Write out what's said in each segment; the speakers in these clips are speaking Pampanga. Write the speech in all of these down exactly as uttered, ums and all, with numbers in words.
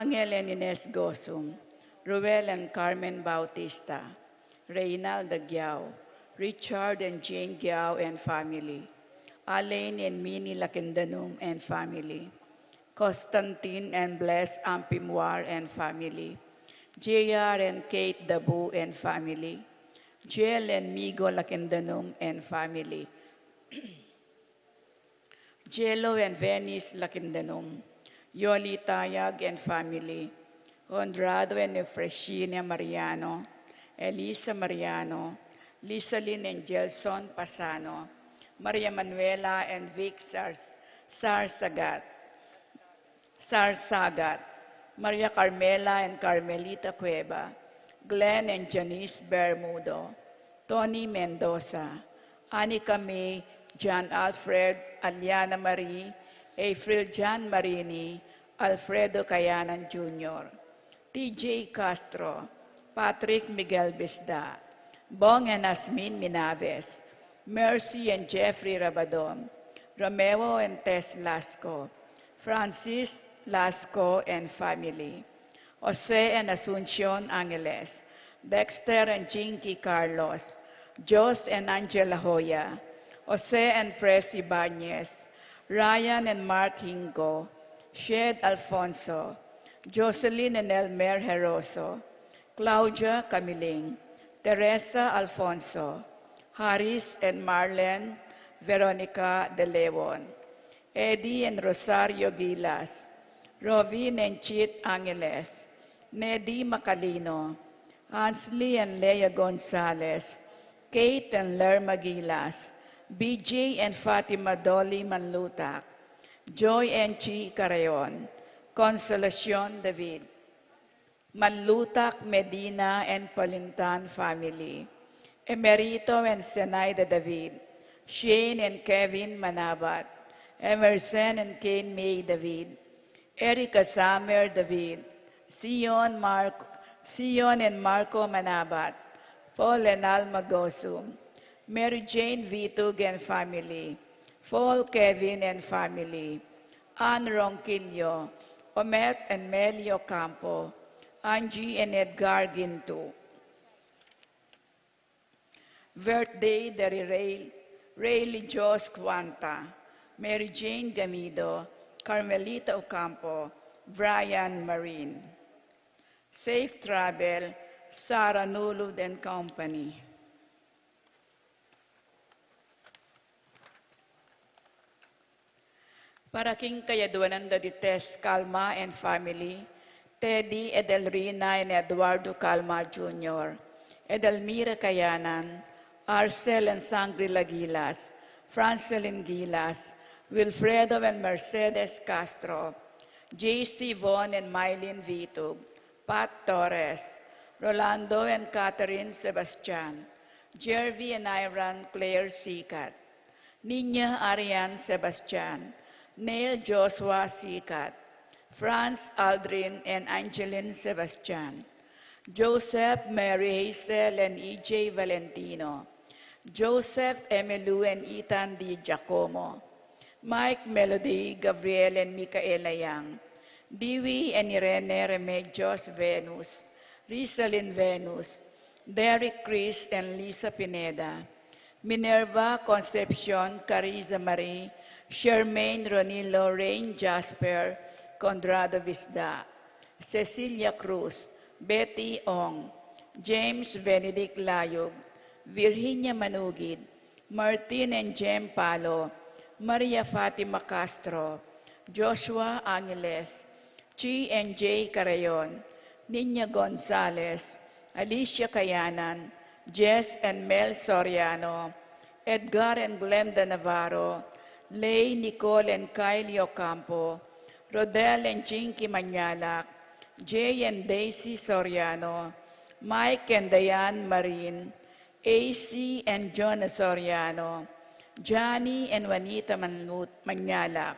Angel and Ines Gosum, Ruel and Carmen Bautista, Reynald Aguiao, Richard and Jane Guiao and family, Alain and Minnie Lakindanum and family, Constantine and Bless Ampimuar and family, J R and Kate Dabu and family, Jel and Migo Lakindanum and family, Jelo and Venice Lakindanum, Yoli Tayag and family, Honrado and Eufresina Mariano, Elisa Mariano, Lisalin and Gelson Pasano, Maria Manuela and Vic Sar-, Sarsagat, Sarsagat, Maria Carmela and Carmelita Cueva, Glenn and Janice Bermudo, Tony Mendoza, Anika May, John Alfred, Aliana Marie, April John Marini, Alfredo Kayanan Junior, T J Castro, Patrick Miguel Bisda, Bong and Asmin Minaves, Mercy and Jeffrey Rabadon, Romeo and Tess Lasco, Francis Lasco and family, Jose and Asuncion Angeles, Dexter and Jinky Carlos, Jos and Angela Hoya, Jose and Fres Ibanez, Ryan and Mark Hingo, Shed Alfonso, Jocelyn and Elmer Heroso, Claudia Camiling, Teresa Alfonso, Haris and Marlen Veronica de Leon, Eddie and Rosario Gilas, Rovin and Chit Angeles, Nedi Macalino, Hansley and Lea Gonzalez, Kate and Lerma Gilas, B J and Fatima Dolly Manlutak, Joy and Chi Carayon, Consolacion David, Manlutak Medina and Palintan family, Emerito and Zenaida David, Shane and Kevin Manabat, Emerson and Kane May David, Erica Samer David, Sion, Mark, Sion and Marco Manabat, Paul and Alma Gosum, Mary Jane Vitug and family, Paul Kevin and family, Ann Ronquillo, Omet and Meli Ocampo, Angie and Edgar Gintu. Birthday de Rey, Rey Lijos Cuanta, Mary Jane Gamido, Carmelita Ocampo, Brian Marin. Safe travel, Sarah Nulud and company. Para king kayaduanan da di Tess Calma and family, Teddy, Edelrina and Eduardo Calma Junior, Edelmira Kayanan, Arcel and Sangrila Gilas, Francelin Gilas, Wilfredo and Mercedes Castro, J C Von and Mylene Vitug, Pat Torres, Rolando and Catherine Sebastian, Jervy and Iran Claire Sikat, Niña Arian Sebastian, Neil Joshua Sikat, Franz Aldrin and Angeline Sebastian, Joseph, Mary Hazel and E J Valentino, Joseph, Emelu and Ethan Di Giacomo, Mike, Melody, Gabriel and Micaela Yang, Dewey and Irene Remedios Venus, Rizalin Venus, Derek, Chris and Lisa Pineda, Minerva, Concepcion, Cariza Marie, Charmaine, Ronilo, Rain, Jasper, Conrado Visda, Cecilia Cruz, Betty Ong, James Benedict Layug, Virginia Manugid, Martin and Jem Palo, Maria Fatima Castro, Joshua Angeles, Chi and Jay Carayon, Niña Gonzalez, Alicia Kayanan, Jess and Mel Soriano, Edgar and Glenda Navarro, Lay, Nicole and Kylie Ocampo, Rodel and Jinky Mañalak, Jay and Daisy Soriano, Mike and Diane Marin, A C and Jonah Soriano, Johnny and Juanita Manlut-, Mañalak,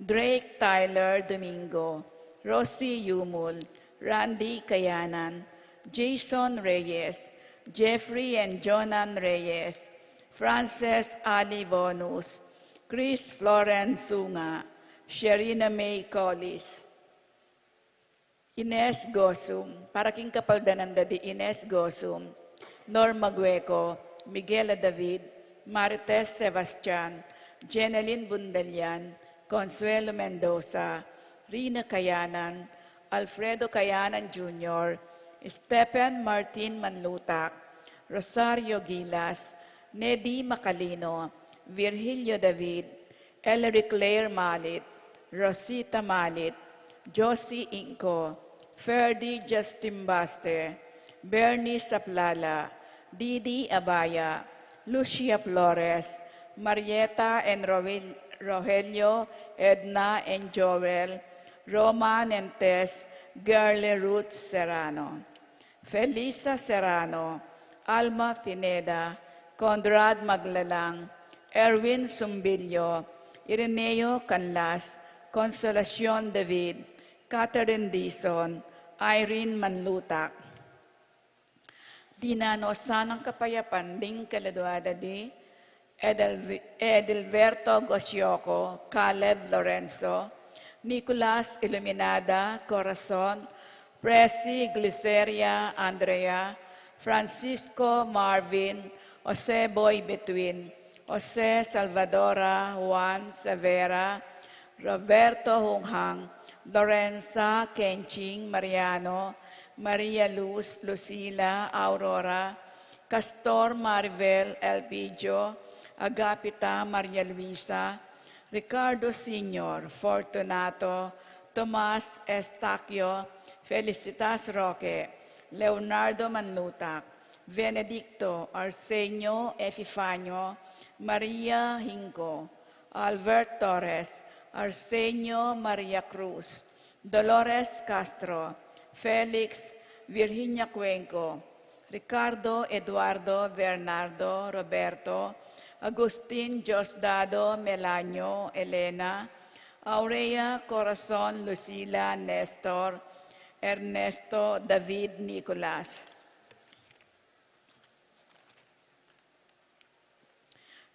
Drake Tyler Domingo, Rosie Yumul, Randy Kayanan, Jason Reyes, Jeffrey and Jonan Reyes, Frances Ali Bonus, Chris Florence Sunga, Sherina May Collis. Ines Gosum, para king kapaldanan da di Ines Gosum, Norma Gueco, Miguela David, Marites Sebastian, Jenelyn Bundalian, Consuelo Mendoza, Rina Kayanan, Alfredo Kayanan Junior, Stephen Martin Manlutak, Rosario Gilas, Nedi Macalino, Virgilio David, Ellery Claire Malit, Rosita Malit, Josie Inco, Ferdy Justin Baste, Bernie Saplala, Didi Abaya, Lucia Flores, Marieta and Rohel-, Rogelio, Edna and Joel, Roman and Tess, Girly Ruth Serrano. Felisa Serrano, Alma Pineda, Conrad Maglalang, Erwin Sumbilio, Ireneo Canlas, Consolacion David, Catherine Dizon, Irene Manlutak. Dinan no sanang kapayapan ding kaladua da di Edel-, Edilberto Gosioco, Caleb Lorenzo, Nicolas Iluminada Corazon, Presi Gliceria Andrea, Francisco Marvin, Jose Boy Betwin, Jose Salvadora Juan Severa, Roberto Hunghang, Lorenza Kenching Mariano, Maria Luz Lucila Aurora, Castor Maribel Elpidio, Agapita Maria Luisa, Ricardo Senior, Fortunato, Tomas Estaquio, Felicitas Roque, Leonardo Manlutak, Benedicto, Arsenio Epifanio, Maria Hinco, Albert Torres, Arsenio Maria Cruz, Dolores Castro, Felix, Virginia Cuenco, Ricardo Eduardo Bernardo Roberto, Agustin Diosdado Melanio Elena, Aurea Corazon Lucila Nestor, Ernesto David Nicolas.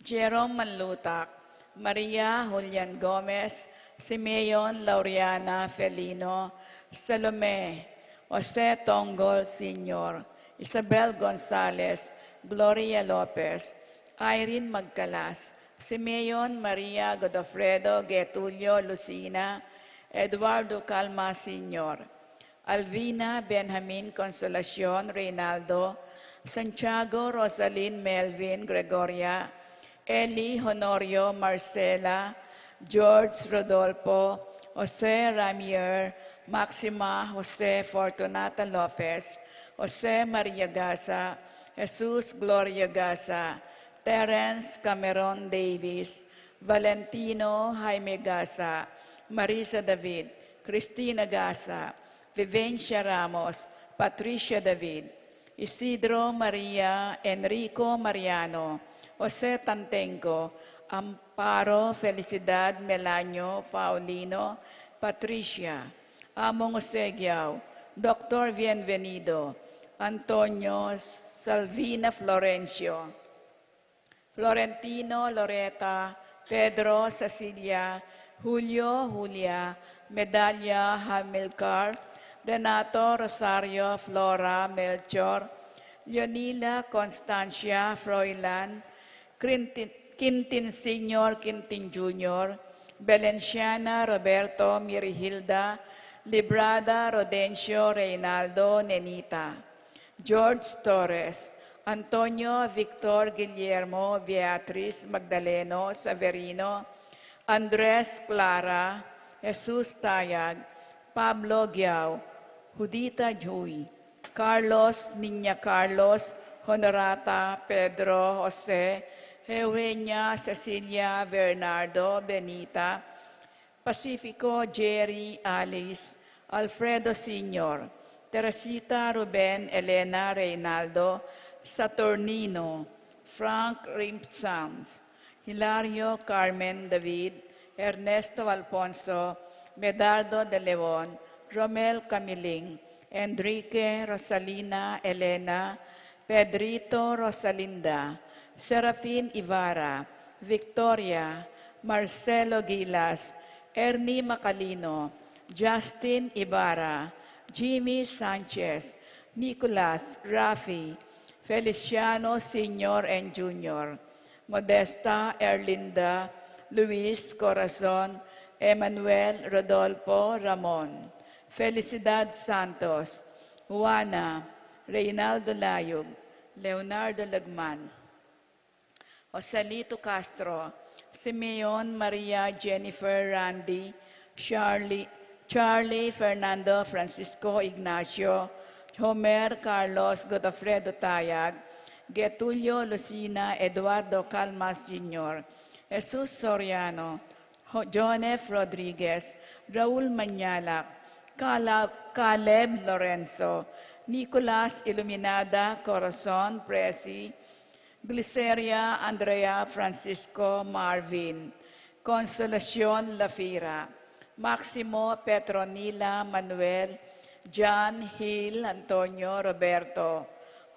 Jerome Manlutak, Maria Julian Gomez, Simeon Laureana Felino, Salome, Jose Tongol Senior, Isabel Gonzalez, Gloria Lopez, Irene Magcalas, Simeon Maria Godofredo Getulio Lucina, Eduardo Calma Senior, Alvina Benjamin Consolacion Reynaldo, Santiago Rosalin Melvin Gregoria, Eli Honorio Marcela, George Rodolfo, Jose Ramier, Maxima Jose Fortunata Lopez, Jose Maria Gaza, Jesus Gloria Gaza, Terence Cameron Davis, Valentino Jaime Gaza, Marisa David, Cristina Gaza, Vivencia Ramos, Patricia David, Isidro Maria Enrico Mariano, Jose Tantenco, Amparo Felicidad Melanio Paulino, Patricia, Among Jose Giao, Doctor Bienvenido, Antonio Salvina Florencio, Florentino, Loreta, Pedro, Cecilia, Julio, Julia, Medalia, Hamilcar, Renato, Rosario, Flora, Melchor, Leonila, Constancia, Froilan, Quintin, Quintin Senior, Quintin Junior, Belenciana, Roberto, Mirihilda, Librada, Rodencio, Reynaldo, Nenita, George Torres, Antonio, Victor, Guillermo, Beatriz, Magdaleno, Severino, Andres, Clara, Jesus Tayag, Pablo Giao, Judita Juy, Carlos, Niña Carlos, Honorata, Pedro, Jose, Eugenia, Cecilia, Bernardo, Benita, Pacifico, Jerry, Alice, Alfredo Senior, Teresita, Ruben, Elena, Reynaldo, Saturnino, Frank Rimpsams, Hilario, Carmen, David, Ernesto, Alfonso, Medardo de Leon, Romel Camiling, Enrique, Rosalina, Elena, Pedrito, Rosalinda, Serafin Ibarra, Victoria, Marcelo Gilas, Ernie Macalino, Justin Ibarra, Jimmy Sanchez, Nicolas, Rafi, Feliciano Senior and Junior, Modesta, Erlinda, Luis, Corazon, Emmanuel, Rodolfo, Ramon, Felicidad Santos, Juana, Reynaldo Layug, Leonardo Lagman, Joselito Castro, Simeon, Maria, Jennifer, Randy, Charlie, Charlie, Fernando, Francisco, Ignacio, Homer, Carlos, Godofredo Tayag, Getulio, Lucina, Eduardo Calmas Junior, Jesus Soriano, Ho-, John F. Rodriguez, Raul Mañalac, Cala-, Caleb Lorenzo, Nicolas Iluminada, Corazon Presi, Gliceria, Andrea, Francisco, Marvin, Consolacion Lafira, Maximo, Petronila, Manuel, John, Gil, Antonio, Roberto,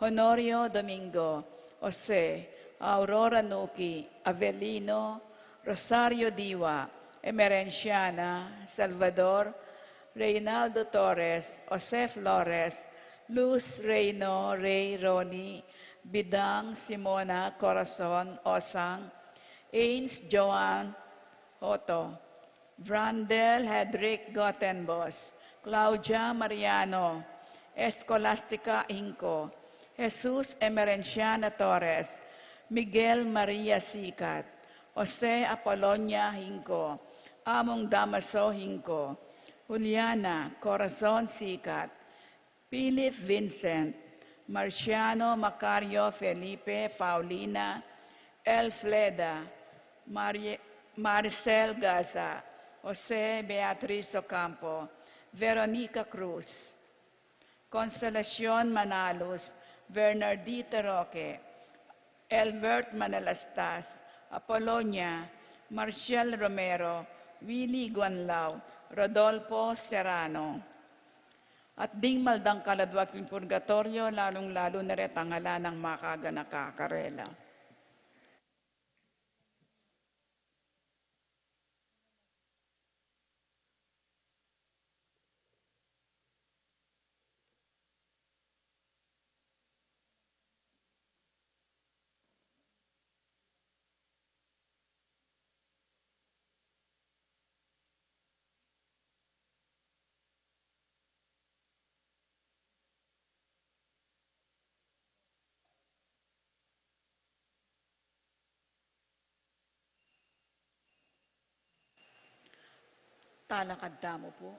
Honorio, Domingo, Jose, Aurora, Nuki, Avelino, Rosario, Diwa, Emerenciana, Salvador, Reynaldo Torres, Jose Flores, Luz, Reino, Rey, Ronnie, Bidang, Simona, Corazon, Osang, Ains, Joan, Otto, Brandel, Hedrick, Gotenbos, Claudia, Mariano, Escolastica, Hinco, Jesus, Emerenciana Torres, Miguel, Maria, Sikat, Jose, Apolonia, Hinco, Among Damaso, Hinco, Juliana, Corazon, Sikat, Philip, Vincent, Marciano, Macario, Felipe, Paulina, Elfleda, Marie-, Maricel, Gaza, Jose, Beatriz, Ocampo, Veronica, Cruz, Consolacion, Manalus, Bernardita, Roque, Elbert, Manalastas, Apolonia, Marcial, Romero, Willy, Guanlao, Rodolfo, Serrano. At ding maldangkal a duag king purgatoryo, lalung-lalu na retang ala nang makaganaka karela. Talakad tamu pu.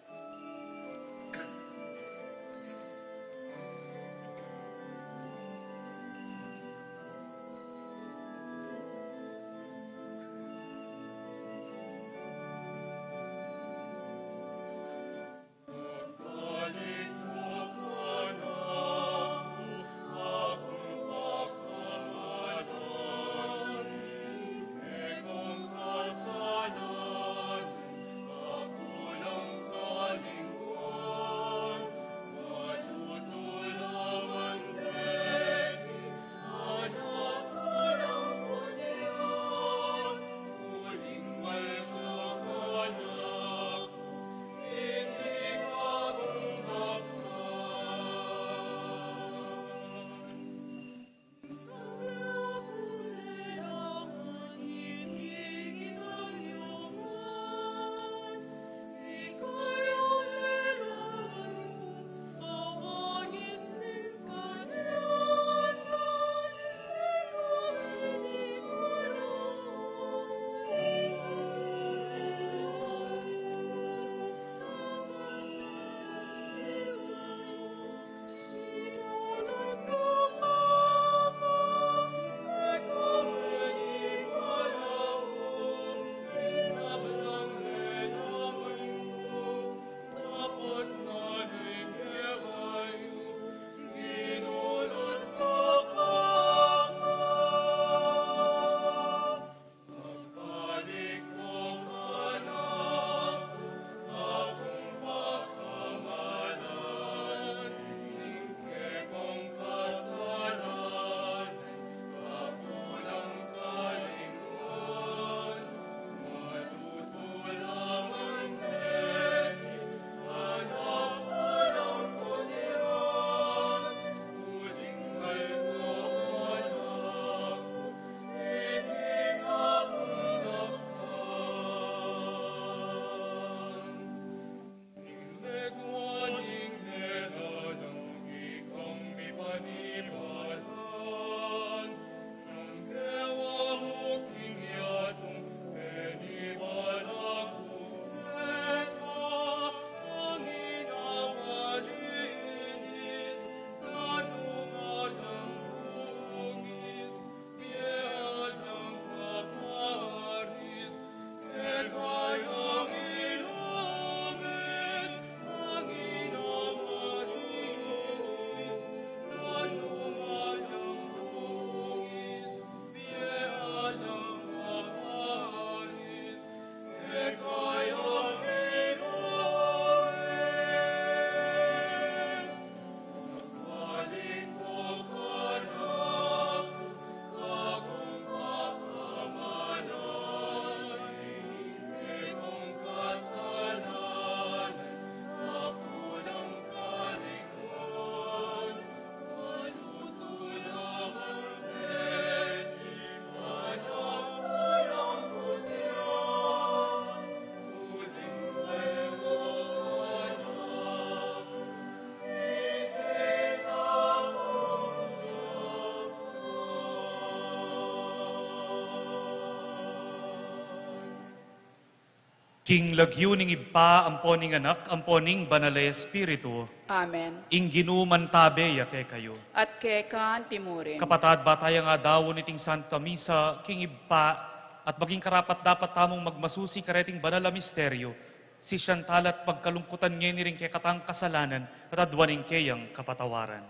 King lagyu ning Ibpa, ampo ning Anak, ampo ning Banal a Espiritu. Amen. Ing Ginu mantabe ya kekayu. At keka antimurin. Kapatad, ba taya ngadaun iting Santa Misa king Ibpa, at maging karapat-dapat tamung magmasusi kareting banal a misteryo, sisian tala at pagkalungkutan ngeni ring kekatang kasalanan, at aduan ing keyang kapatawaran.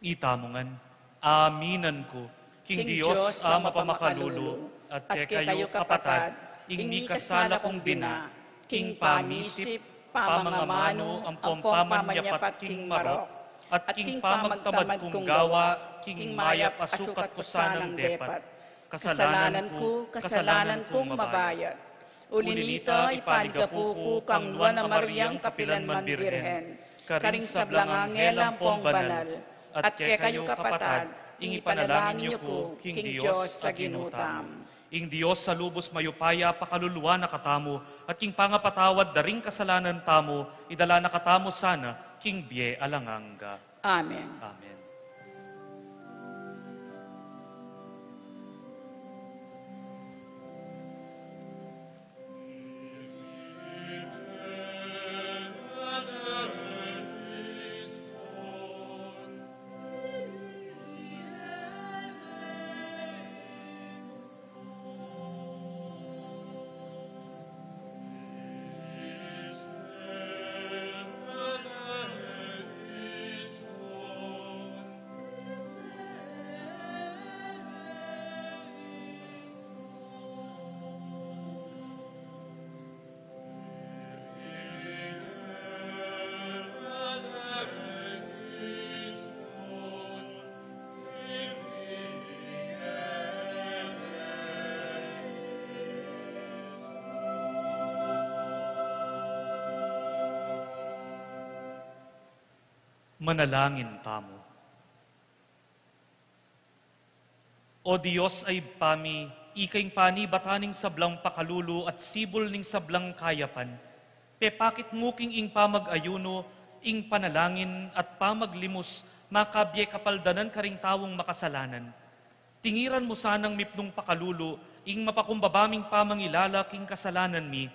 Itamu ngan, aminan ku, king Dios a mapamakalulu, at kekayu kapatad, ing mikasala kung bina, king pamisip, pamangamanu, ampong pamanyapat king marok, at king pamagtamad kung gawa, king mayap a sukat ku sanang depat. Kasalanan ku, kasalanan kung mabayat. Uli nita, ipaligapu ku kang Nuan a Mariang kapilan man Birhen, karing sablang anghel ampong banal, at kekayu kapatad, ing ipanalangin yu ku king Dios a Ginu tamu. Ing Dios a lubus mayupaya pakaluluan na katamu, at king pangapatawad da ring kasalanan tamu, idala na katamu sana king bie alang angga. Amen. Amen. Manalangin tamu. O Dios a Ibpa mi, ika ing panibatan ning sablang pakalulu at sibul ning sablang kayapan, pepakit mu king ing pamag-ayunu, ing panalangin at pamaglimus, makabie kapaldanan karing taung makasalanan. Tingiran mu sanang mipnung pakalulu ing mapakumbaba ming pamangilala king kasalanan mi.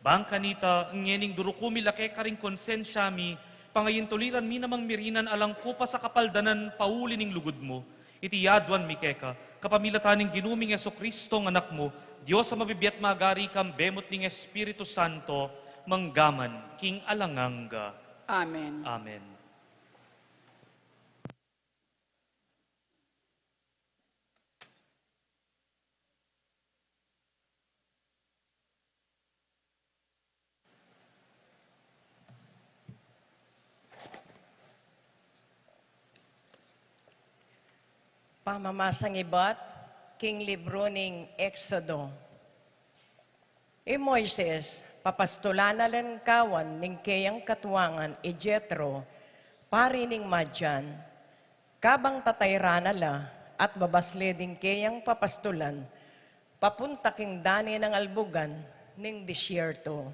Bang kanita, ngening duruku mi la keka ring konsensya mi, pangayintuliran mi namang mirinan alang kupas a kapaldanan pauli ning lugud mu. Iti yaduan mi keka, kapamilatan ning Ginu ming Jesucristo a Anak mu, Dios a mabibie at magari, kambe mu't ning Espiritu Santo, manggaman king alang angga. Amen. Amen. Pamamasang ibat king libru ning Exodo. I Moises, papastulan na la ning kawan ning keyang katuangan i Jetro, pari ning Madian, kabang tatayran na la at babasle ding keyang papastulan, papunta king dane nang albugan ning disyerto.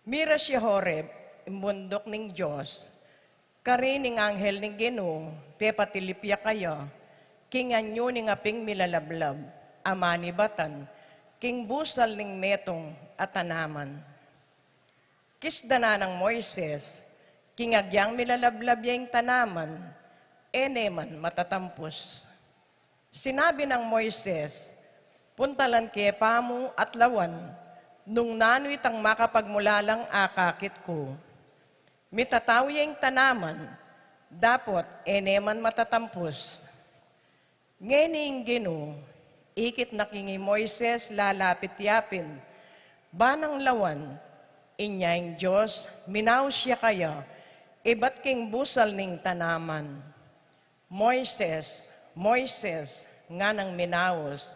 Mira si Horeb, ing bunduk ning Dios, karin ing anghel ning Ginu, pepatilip ya kaya, king anyu ning aping milalablab, a manibatan, king busal ning metung a tanaman. Kisdan na nang Moises, king agyang milalablab ya ing tanaman, e ne man matatampus. Sinabi nang Moises, "Puntalan ke pamu at lawan, nung nanu itang makapagmulalang akakit ku. Mitatau ya ing tanaman, dapot e ne man matatampus." Ngeni ing Ginu, ikit na king i Moises lalapit ya pin, ba nang lawan, inya ing Dios, minaus ya kaya, ibat king busal ning tanaman. "Moises, Moises," nganang minaus.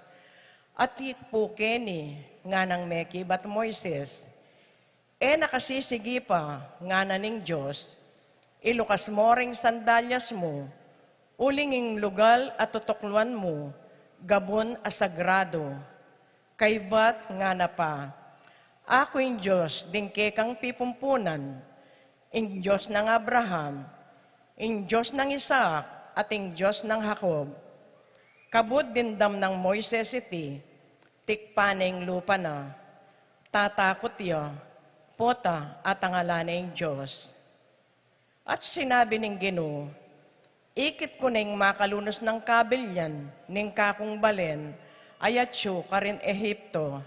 "Atiu pu keni," nganang mekibat Moises. "E na ka sisigi pa," ngana ning Dios. "Ilukas mo ring sandalyas mu, uling ing lugal a tutukluan mu, gabun a sagrado." Kaybat ngana pa, Aku ing Dios ding kekang pipumpunan, ing Dios nang Abraham, ing Dios nang Isaac, at ing Dios nang Jacob. Kabud dimdam nang Moises iti, tikpan ne ing lupa na, tatakut ya, pota at angalan ne ing Dios. At sinabi ning Ginu, ikit ku ne ing makalunus nang kabilyan ning kakung balen a yatsu karin Egipto.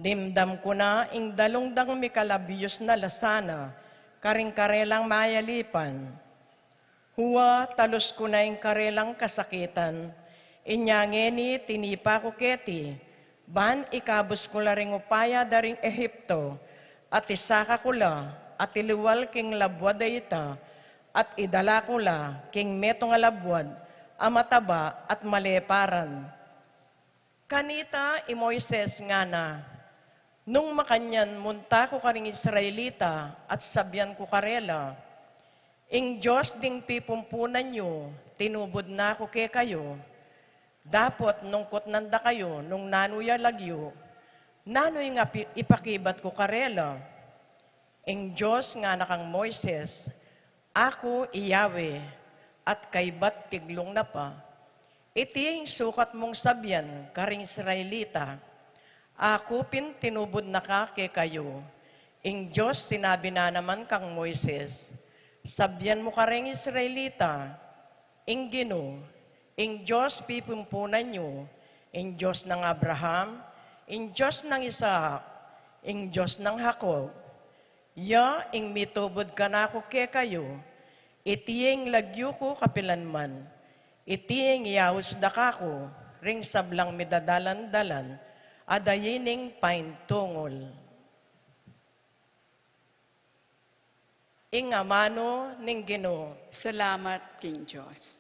Dimdam ku na ing dalung dang mikalabius na lasa na karing karelang mayalipan. Hua, talus ku na ing karelang kasakitan, inya ngeni tinipa ku keti, ban ikabus ku la ring upaya da ring Egipto, at isaka ku la, at iliwal king labuad a ita, at idala ku la king metung a labuad a mataba at maleparan. Kanita i Moises ngana, nung makanyan munta ku karing Israelita at sabian ku karela, ing Dios ding pipumpunan yu tinubud na ku kekayu. Dapot nung kutnan da kayu nung nanu ya lagyu, nanu ing api-, ipakibat ku karela? Ing Dios ngana kang Moises, aku i Yahweh, at kaybat tiglung na pa. Iti ing sukat mung sabian karing Israelita, aku pin tinubud na ka kekayu. Ing Dios sinabi na naman kang Moises, sabian mu karing Israelita, ing Ginu, ing Dios pipumpunan yu, ing Dios nang Abraham, ing Dios nang Isaac, ing Dios nang Jacob, ya ing mitubud kanaku kekayu, iti ing lagyu ku kapilanman, iti ing iaus da kaku, ring sablang midadalan-dalan, a dayining paintungul. Ing amanu ning Ginu. Salamat king Dios.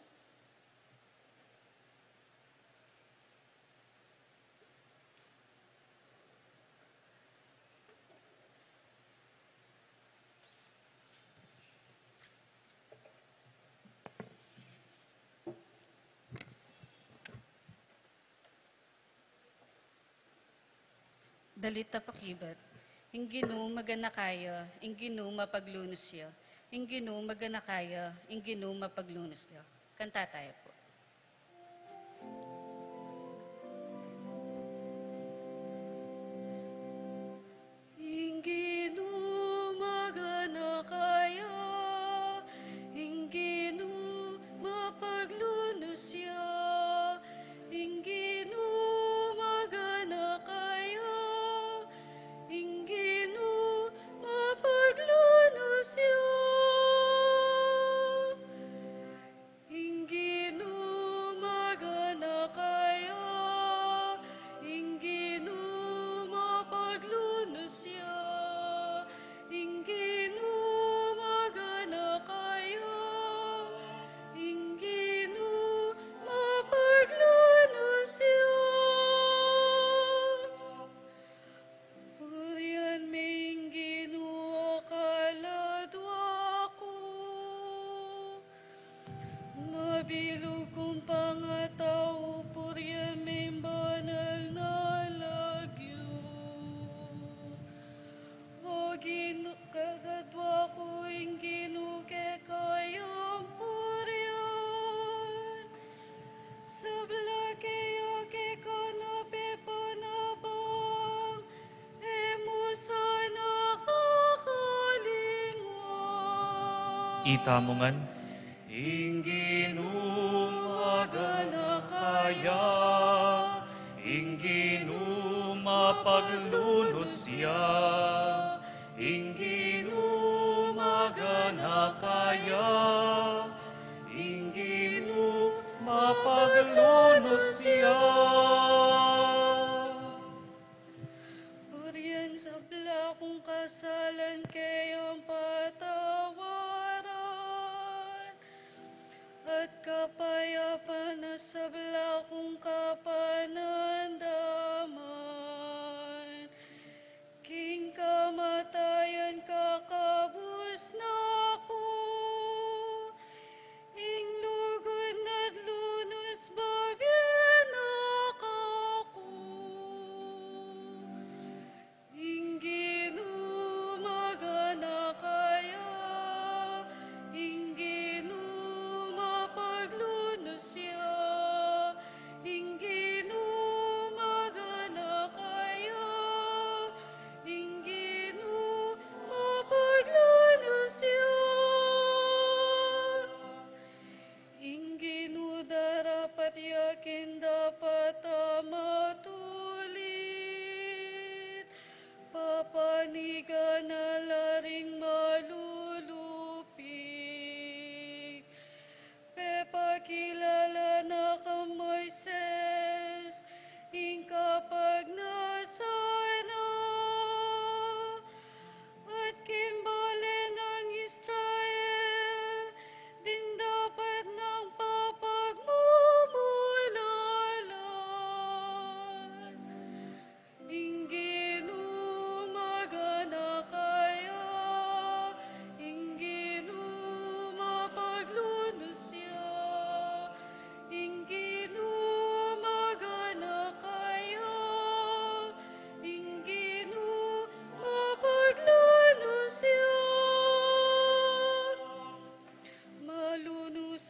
Dalit a pakibat. Ing Ginu maganaka ya, ing Ginu mapaglunus ya, ing Ginu maganaka ya, ing Ginu mapaglunus ya. Kanta tayo po. Ing Ginu maganaka ya, ing Ginu mapaglunus ya, ing Ginu maganaka ya, ing Ginu mapaglunus ya. Ing Ginu maganaka ya, ing Ginu mapaglunus ya, ing Ginu maganaka ya, ing Ginu mapaglunus ya. Purian me ing Ginu, o kaladwa ku. Mabilug kung pangatau, purian me ing banal na lagyu. O Ginu, kaladwa ku, ing Ginu keka yang purian. Sabla kaya keka na pepanabang, e mu sana kakalingwan. Itamu ngan. Ing Ginu maganaka ya, ing Ginu mapaglunus ya, ing Ginu maganaka ya, ing Ginu mapaglunus ya. Purian sabla kung kasalan kayang patawaran, at kapayapan a sabla kung kapanandaman. King kamatayan kakabus na ku, ing lugud na't lunus babie na ka.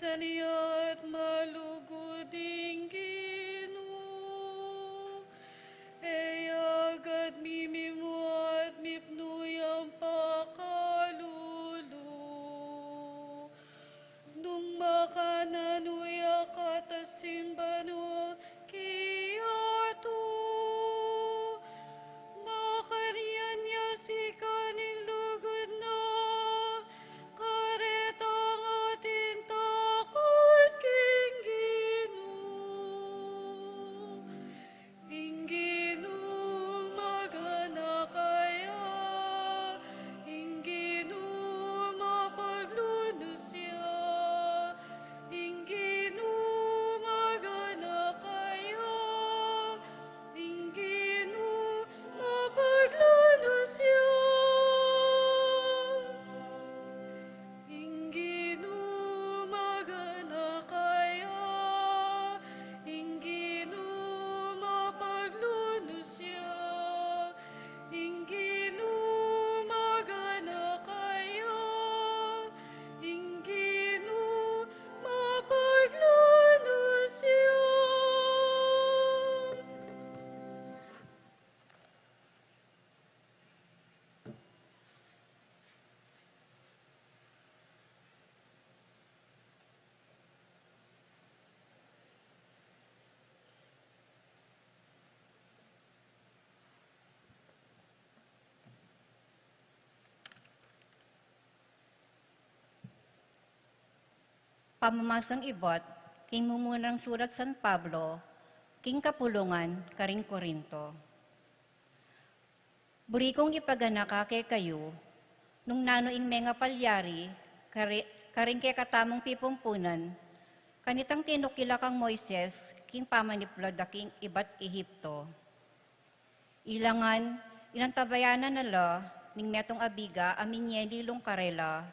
Saniat malugud ing Ginu, e ya agad mimimu at mipnu yang pakalulu. Nung makananu ya katasimban kayatu, makanyan ya sikan ing lugud na, karetang atin takut king Ginu. Ing Ginu maganaka ya, ing Ginu mapaglunus ya, ing Ginu maganaka ya, ing Ginu mapaglunus ya. Ing Ginu maganaka ya, ing Ginu mapaglunus ya, ing Ginu maganaka ya, ing Ginu mapaglunus ya. Pamamasang ibat king mumunang sulat San Pablo king kapulungan karing Corinto. Buri kung ipaganaka kekayu, nung nanu ing mengapalyari kari-, karing kekatamung pipumpunan, kanitang tinukila kang Moises king pamanipla da king ibat Ehipto. Ilangan, inantabayanan na la ning metung a biga a minyeni lung karela,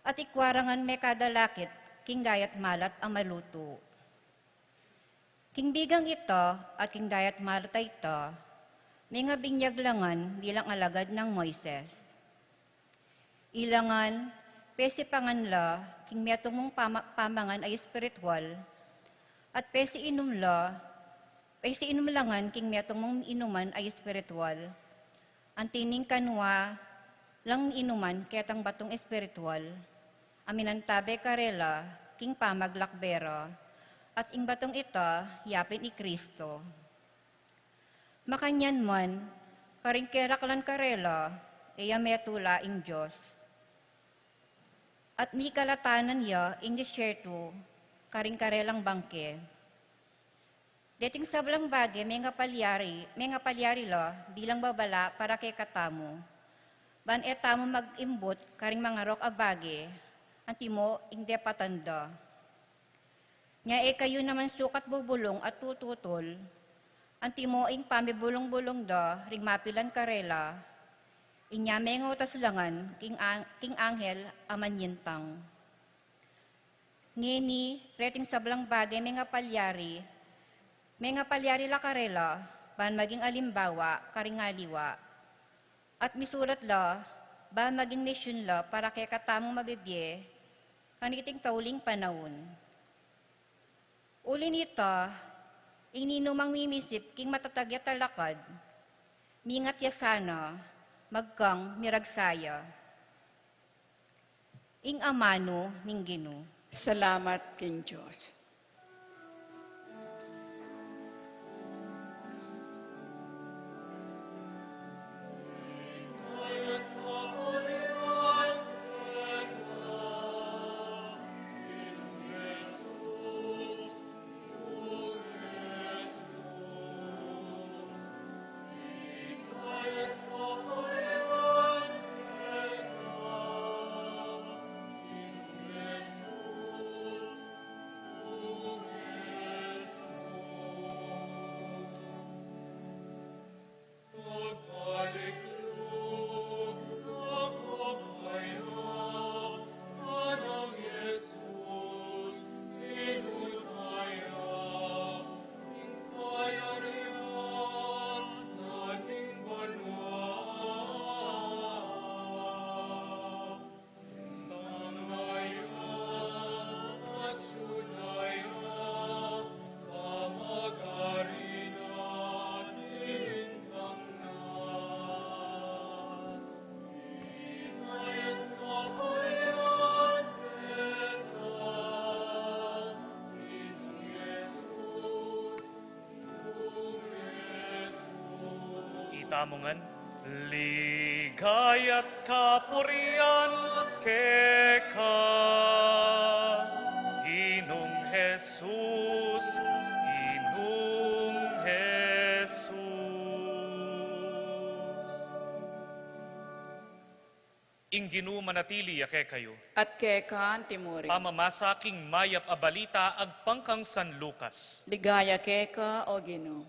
at ikwarangan me kada lakit king dayat malat a malutu. King bigang ita at king dayat malat a ita, mengabinyag la ngan bilang alagad nang Moises. Ilangan, pesipangan la king metung mung pama-, pamangan a espiritual, at pesiinum la, pesiinum la ngan king metung mung inuman a espiritual, anti ning kanwa lang inuman ketang batung espiritual a minantabe karela king pamaglakbe ra, at ing batung ita ya pin i Kristo. Makanyan man, karing keraklan karela, e ya metula ing Dios. At mikalatanan ya ing disyertu karing karelang bangke. Deting sablang bage mengapalyari, mengapalyari la bilang babala para kekatamu, ban e tamu mag-imbut karing mangarok a bage, antimo ing depatan da. Nya e kayu naman sukat bubulung at tututul, antimo ing pamibulung-bulung da ring mapilan karela, inya mengutas la ngan king ang-, king anghel a manyintang. Ngeni, reting sablang bage mengapalyari, mengapalyari la karela, ban maging alimbawa karing aliwa. At misulat la, ban maging lesyun la para kekatamu mabibie, kaniting tauling panaun. Uli nita, ing ninumang mimisip king matatag ya talakad, mingat ya sana, magkang miragsa ya. Ing amanu ning Ginu. Salamat king Dios. Tamu ngan. Ligaya't kapurian keka, Ginung Jesus, Ginung Jesus. Ing Ginu manatili ya kekayu. At keka antimurin. Pamamasa king Mayap a Balita agpang kang San Lucas. Ligaya keka, O Ginu.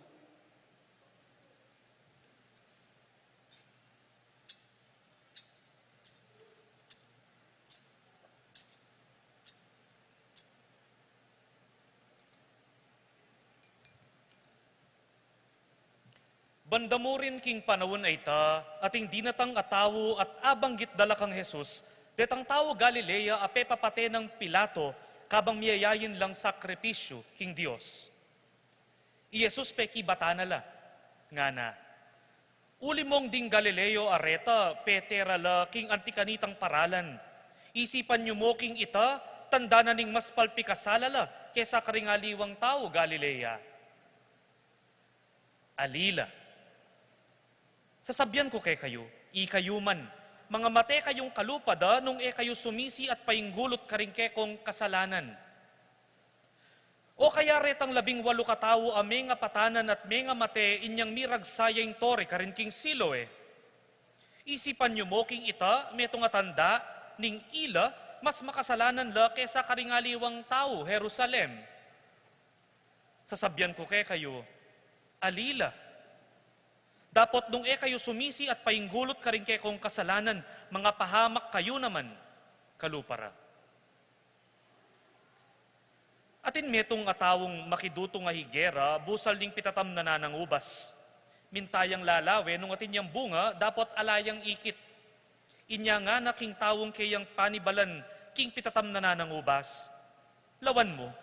Banda mu rin king panaun a ita, ating dinatang a tau at abanggit da la kang Jesus, detang tau Galilea a pepapate nang Pilato, kabang miyayayin lang sakripisyu king Dios. I Jesus pekibatan na la, ngana, "Uli mong ding Galileo a reta, pete ra la king anti kanitang paralan. Isipan yu mu king ita, tanda na ning mas palpikasala la kesa karing aliwang tau Galilea." Ali la. Sasabian ku kekayu, ikayu man, mangamate kayung kalupa da nung e kayu sumisi at painggulut karing kekong kasalanan. O kaya retang labing walu katau a mengapatanan at mengamate inyang miragsa ya ing tore karin king Siloe. Isipan yu mu king ita, metung a tanda, ning ila, mas makasalanan la kesa karing aliwang tau Jerusalem. Sasabian ku kekayu, ali la. Dapot nung e kayu sumisi at painggulut karing kekong kasalanan, mangapahamak kayu naman kalupa ra. Atin metung a taung makidutung a higera, busal ning pitatamnanan nang ubas. Minta yang lalawe nung atin yang bunga, dapot ala yang ikit. Inya ngana king taung keyang panibalan king pitatamnanan nang ubas, "Lawan mu,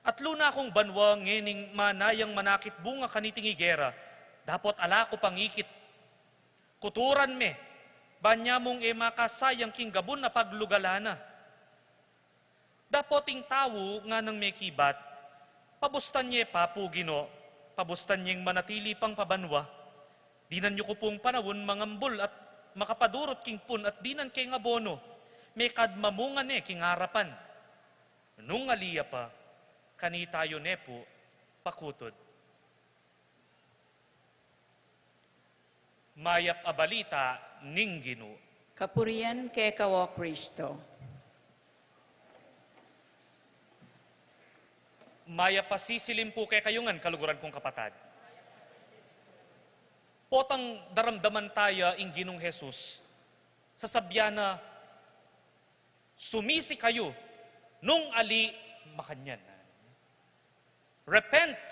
atlu na kung banua ngening manayang manakit bunga kaniting higera, dapot ala ku pang ikit. Kuturan me, ban ya mung e makasayang king gabun a paglugalan na." Dapot ing tau nganang mekibat, "Pabustan ye pa pu, Ginu, pabustan yeng manatili pang pabanua. Dinan yu ku pung panaun mangambul at makapadurut king pun at dinan keng abono, mekad mamunga ne king arapan. Nung ali ya pa, kanita yu ne pu pakutud." Mayap a Balita ning Ginu. Kapurian keka, O Kristo. Mayap a sisilim pu kekayu ngan, kaluguran kung kapatad. Potang daramdaman taya ing Ginung Jesus, sasabian na, "Sumisi kayu, nung ali makanyan." "Repent,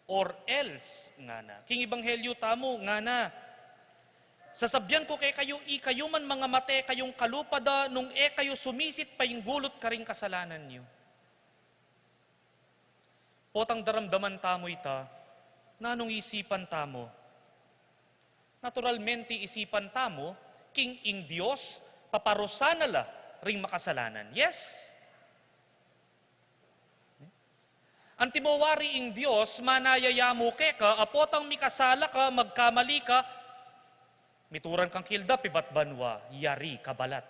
or else," ngana. King ebanghelyu tamu, ngana, "Sasabian ku kekayu, ikayu man mangamate kayung kalupa da nung e kayu sumisi at painggulut karing kasalanan yu." Potang daramdaman tamu ita, nanung isipan tamu? Naturalmente, isipan tamu king ing Dios paparusan na la ring makasalanan. Yes? Antimo wari ing Dios manaya ya mu keka a potang mikasala ka, magkamali ka, mituran kang kildap ibat banua, yari ka balat.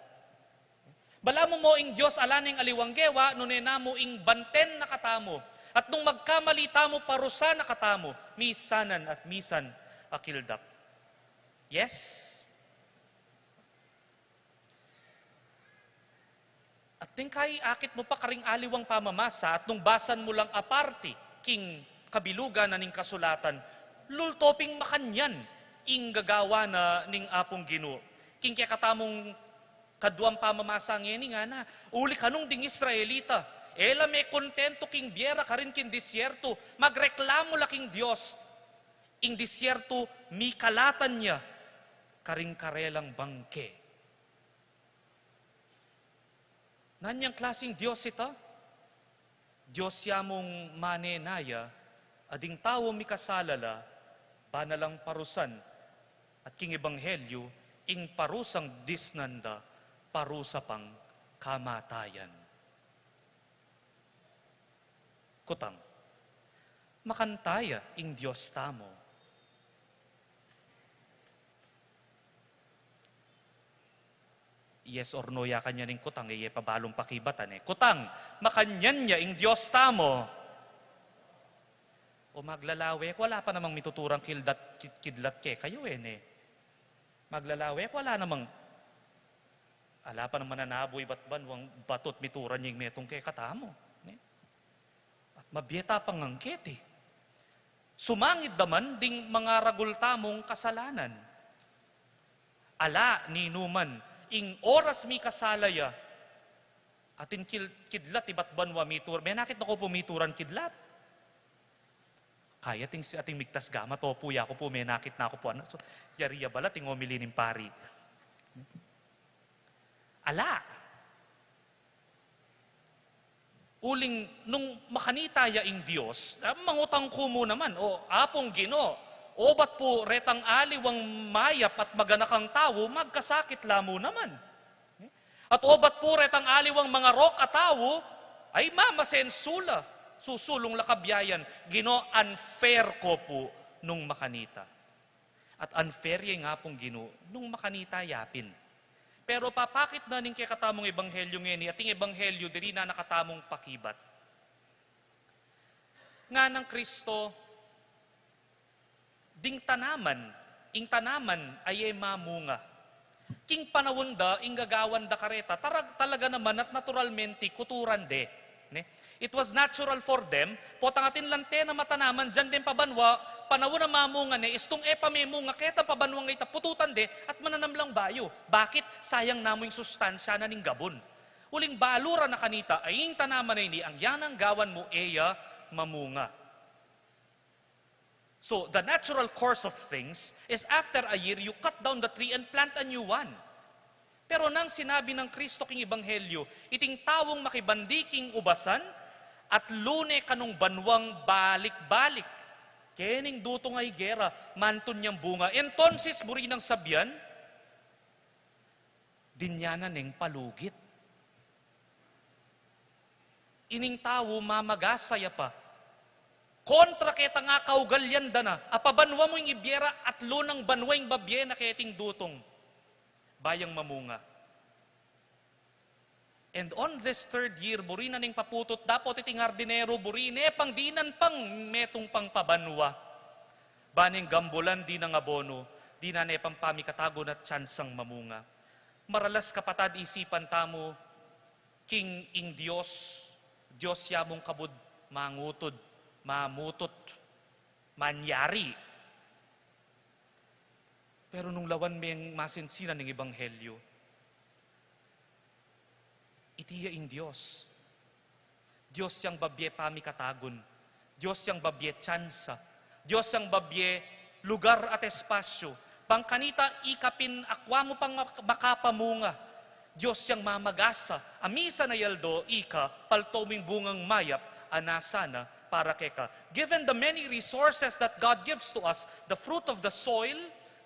Balamu mo ing Dios ala neng aliwang gewa, nune na mu ing banten na katamu. At nung magkamali tamu, parusan na katamu, misanan at misan a kildap. Yes? At nung kayakit mu pa karing aliwang pamamasa, at nung basan mu lang a parti king kabilugan na ning kasulatan, lulto ping makanyan ing gagawan na ning Apung Ginu. King kekatamung kaduang pamamasa ngeni, ngana, "Uli kanung ding Israelita, e la me kontentu king bie ra karin king disyertu, magreklamu la king Dios. Ing disyertu mikalatan ya karing karelang bangke." Nanyang klasing Dios ita? Dios ya mung manenaya a ding tau mikasala la, bana lang parusan, at king ebanghelyu, ing parusang disnan da, parusa pang kamatayan. Kutang, makanta ya ing Dios tamu. Yes or no ya kanyan ing kutang, e ye pa balung pakibatan e. Kutang, makanyan ya ing Dios tamu? O maglalawe ku, ala pa namang mituturang kildat, kid-, kidlat kekayu e, ne? Maglalawe ku, ala namang, ala pa namang mananabu ibat banwang batu't mituran ya ing metung kekatamu, ne? At mabie ta pang angketi. Sumangid da man ding mangaragul tamung kasalanan. Ala, ninuman, ing oras mikasala ya, atin kil-, kidlat ibat banwa mitur-, menakit na ku pu mituran kidlat. Kaya ating, ating migtas gamat, opu, yaku pu, menakit na ku pu, anak. So, yari ya bala ating omili ning pari. Ala. Uling nung makanita ya ing Dios, ah, mangutang ku mu naman, "O, Apung Ginu, obat pu retang aliwang mayap at maganakang tau, magkasakit la mu naman. At obat pu retang aliwang mangarok a tau, ay mamasensu la, susulung la kabiayan." Ginu, unfair ko pu nung makanita. At unfair ya ing Apung Ginu nung makanita ya pin. Pero papakit na ning kekatamung ebanghelyu ngeni, ating ebanghelyu diri na nakatamung pakibat. Nganang Kristo, ding tanaman, ing tanaman ay e mamunga. King panaun da, ing gagawan da kareta, tarag-, talaga naman at naturalmente, kuturan de. Ne? It was natural for them. Potang atin lang tena matanaman dian deng pabanwa, panaun a mamunga ne, istung e pa memunga ketang pabanwang ita, pututan de, at mananam lang bayu. Bakit? Sayang namu ing sustansya na ning gabun. Uling balu ra na kanita, ay ing tanaman a ini, anggiang gawan mu e ya mamunga. So, the natural course of things is after a year, you cut down the tree and plant a new one. Pero nang sinabi nang Kristo king ebanghelyu, iting taung makibandi king ubasan, at lune kanung banwang balik-balik. Kening dutung a higera, mantun yang bunga. Entonces, buri nang sabian, dinan na neng palugit. Ining tau mamagasa ya pa. Kontra ketang kaugalian da na, a pabanwa mu ing ibie ra, at lunang banwa ing babie na keting dutung. Ba yang mamunga. And on this third year, buri na neng paputut, dapot iting hardinero, buri ne pang dinan pang metung pang pabanwa. Ba neng gambulan, dinan abono, dinan ne pang pamikatagun at tsansang mamunga. Maralas, kapatad, isipan tamu, king ing Dios, Dios ya mung kabud, mangutud, mamutut, manyari. Pero nung lawan meng masinsinan ning ebanghelyu, iti ya ing Dios. Dios yang babie pamikatagun. Dios yang babie tsansa. Dios yang babie lugar at espasyu. Bang kanita ika pin akwa mu pang mak-, makapamunga. Dios yang mamagasa. A misan a aldo ika palto mu ing bungang mayap a nasa na para keka. Given the many resources that God gives to us, the fruit of the soil,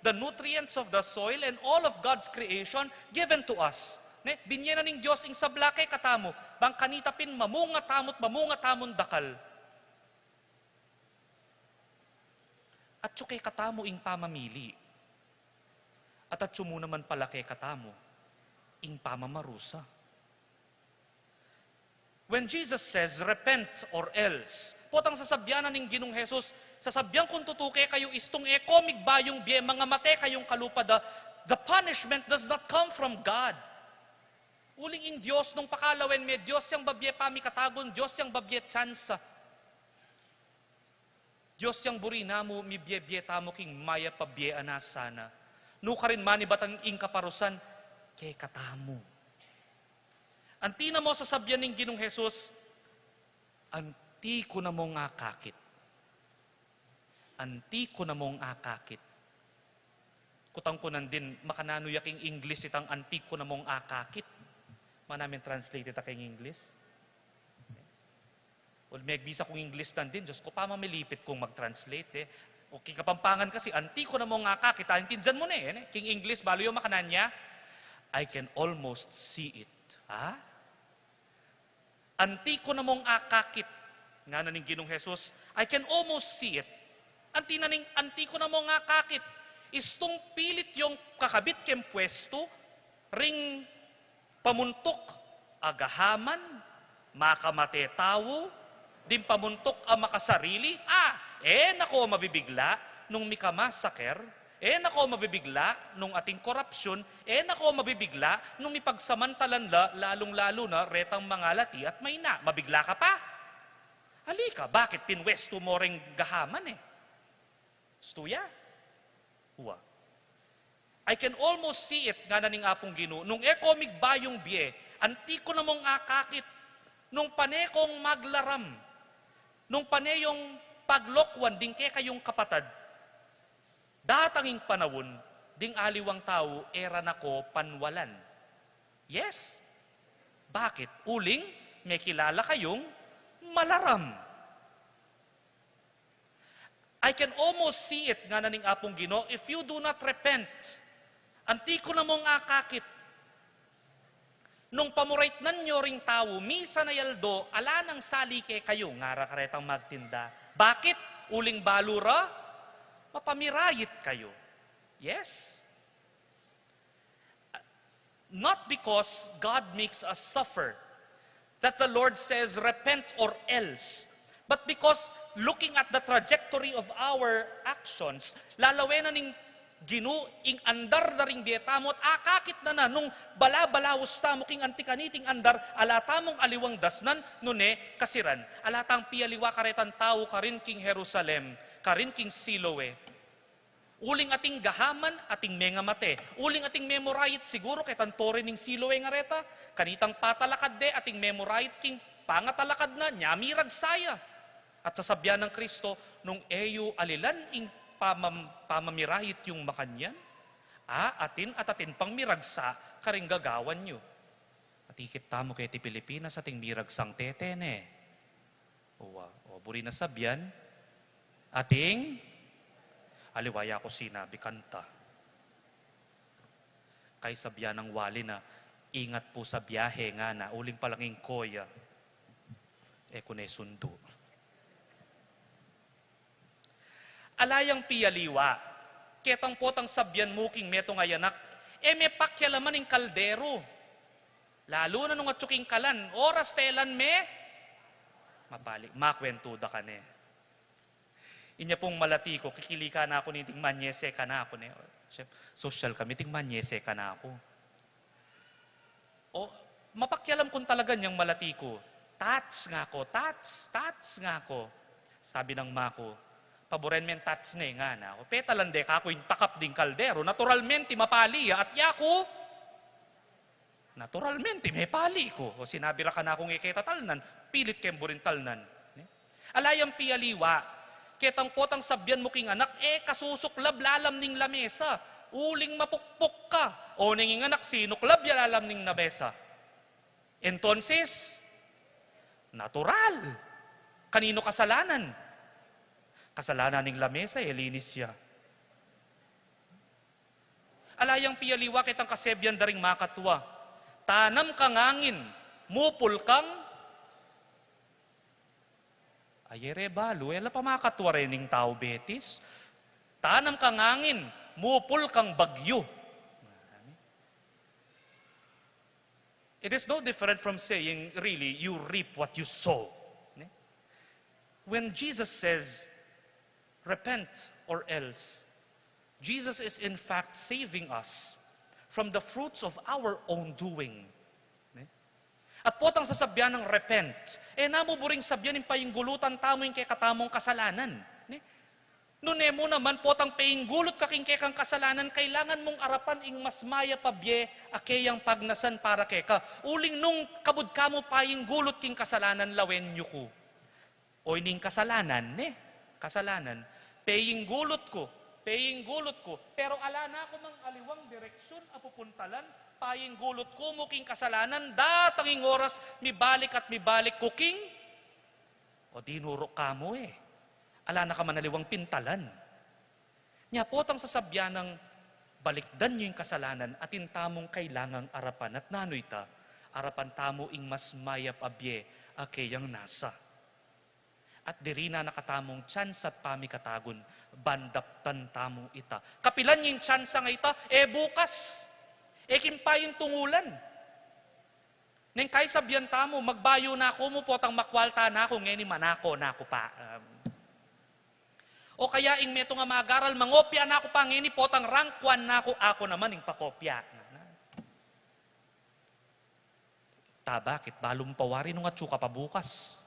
the nutrients of the soil, and all of God's creation given to us. Ne? Binie na ning Dios ing sabla kekatamu, bang kanita pin mamunga tamu't mamunga tamung dakal. Atyu kekatamu ing pamamili. At atyu mu naman pala kekatamu ing pamamarusa. When Jesus says, "Repent or else," potang sasabian na ning Ginung Jesus, "Sasabian kung tutu kekayu, istung e ko migbayung bie, mangamate kayung kalupa da," the punishment does not come from God. Uling ing Dios, nung pakalawen me, Dios yang babie pamikatagun, Dios yang babie tsansa. Dios yang buri namu, mibie-bie tamu king mayap a bie a nasa na. Nukarin manibat ing kaparusan kekatamu. Anti na mu sasabian ning Ginung Jesus, "Anti ku na mung akakit. Anti ku na mung akakit." Kutang ku nandin, makananu ya king English itang "Anti ku na mung akakit"? Manamin translate ita king English? Well, megbisa kung English nandin, Diyos ko, pamamilipit kung mag-translate e. O, king Kapampangan kasi, "Anti ku na mung akakit." Aintindian mu ne, e, ne? King English, balu yu makananu ya, "I can almost see it." Ha? "Anti ku na mung akakit," ngana ning Ginung Jesus, "I can almost see it." Anti na ning, "Anti ku na mung akakit." Istung pilit yung kakabit keng pwestu, ring Pamuntuk a gahaman, makamate tau, ding pamuntuk a makasarili, a, e na ko mabibigla nung mikamasaker, e na ko mabibigla nung ating korapsyun, e na ko mabibigla nung mipagsamantalan la, lalung-lalu na retang mangalati at mayna. Mabigla ka pa? Ali ka, bakit? Pinwestu mo ring gahaman e. Stu ya? Wa. I can almost see it, ngana ning Apung Ginu, nung e ko migbayung bie, anti ku na mung akakit, nung pane kong maglaram, nung pane yung paglokwan ding kekayung kapatad, datang ing panaun, ding aliwang tau, e ra na ko panwalan. Yes. Bakit? Uling mekilala kayung malaram. I can almost see it, ngana ning Apung Ginu, if you do not repent, anti ku na mung akakit. Nung pamuraitnan yu ring tau, misan a aldo, ala nang sali kekayu, ngara karetang magtinda. Bakit? Uling balu ra, mapamirait kayu. Yes? Not because God makes us suffer, that the Lord says, "Repent or else," but because, looking at the trajectory of our actions, lalawen na ning Ginu ing andar da ring bie tamu at akakit na na nung balabalaus tamu king anti kaniting andar, ala tamung aliwang dasnan, nune kasiran. Ala tang pialiwa karetang tau karin king Jerusalem, karin king Siloe. Uling ating gahaman, ating mengamate. Uling ating memurait siguru ketang tore ning Siloe nga reta, kanitang patalakad de, ating memurait king pangatalakad na, nya miragsa ya. At sasabian nang Kristo, nung e yu alilan ing pamam-, pamamirait yung makanyan, a, atin at atin pang miragsa karing gagawan yu. At ikit tamu keti Pilipinas, ating miragsang tete ne. O, wa, o, buri na sabian, ating, aliwa ya ku sinabi kanta. Kay sabian nang wali na, "Ingat po sa biyahe," ngana, uling palang ing koya, e ku ne sundu. Ala yang pialiwa, ketang potang sabian mu king metung a anak, e me pakialaman ing kaldero. Lalu na nung atyu king kalan, oras telan me mapali, makwentu da ka ne. Inya pung malati ku, kikili kanaku ne, ding manyese kanaku ne. Siyempre, sosyal kami, ding manyese kanaku. O, mapakialam kung talaga niyang malati ku. "Tats," nga ku, "Tats, Tats," nga ku. Sabi nang ma ku, "Paburen me ing Tats ne," ngana ku. Petalan de kaku ing takap ding kaldero. Naturalmente, mapali ya, at yaku, naturalmente, mepali ku. O, sinabi ra kanakung e ke tatalnan, pilit keng buring talnan. Ne? Ala yang pialiwa, ketang potang sabian mu king anak, e ka susuklab lalam ning lamesa, uling mapukpuk ka. O, neng ing anak sinuklab ya lalam ning lamesa. Entonces, natural. Kaninu kasalanan? Kasalanan ning lamesa, e linis ya. Ala yang pialiwa ketang kasebian da ring makatua, "Tanam kang angin, mupul kang," aye re balu, e la pa makatua rening tau Betis. "Tanam kang angin, mupul kang bagyu." It is no different from saying, really, "You reap what you sow." Ne? When Jesus says, "Repent or else," Jesus is in fact saving us from the fruits of our own doing. Ne? At potang sasabian nang repent, e na mu buring sabian ing painggulutan tamu ing kekatamung kasalanan. Ne? Nune mu naman potang peinggulut ka king kekang kasalanan, kailangan mung arapan ing mas mayap a bie a keyang pagnasan para keka. Uling nung kabud ka mu painggulut king kasalanan, lawen yu ku. O, ining kasalanan, ne? Kasalanan. Peinggulut ku, peinggulut ku. Pero ala na ku mang aliwang direksyun a pupuntalan, painggulut ku mu king kasalanan, datang ing oras, mibalik at mibalik ku king, o, dinuru ka mu e. Ala na ka man aliwang pintalan. Nya potang sasabian nang balikdan yu ing kasalanan, atin tamung kailangang arapan. At nanu ita? Arapan tamu ing mas mayap a bie a keyang nasa. At diri na na katamung tsansa at pamikatagun, ban daptan tamu ita. Kapilan ing tsansa nga ita? E bukas. E king payung tungulan. Neng kaisabyan tamu, magbayu na ku mu, potang makwalta na ku, ngeni manako na ku pa. Um, o kaya ing metung a magaral, mangopya na ku pa, ngeni potang rangkuan na ku, aku naman ing pakopya. Ta bakit? Balu mu pa wari nung atsu ka pa bukas.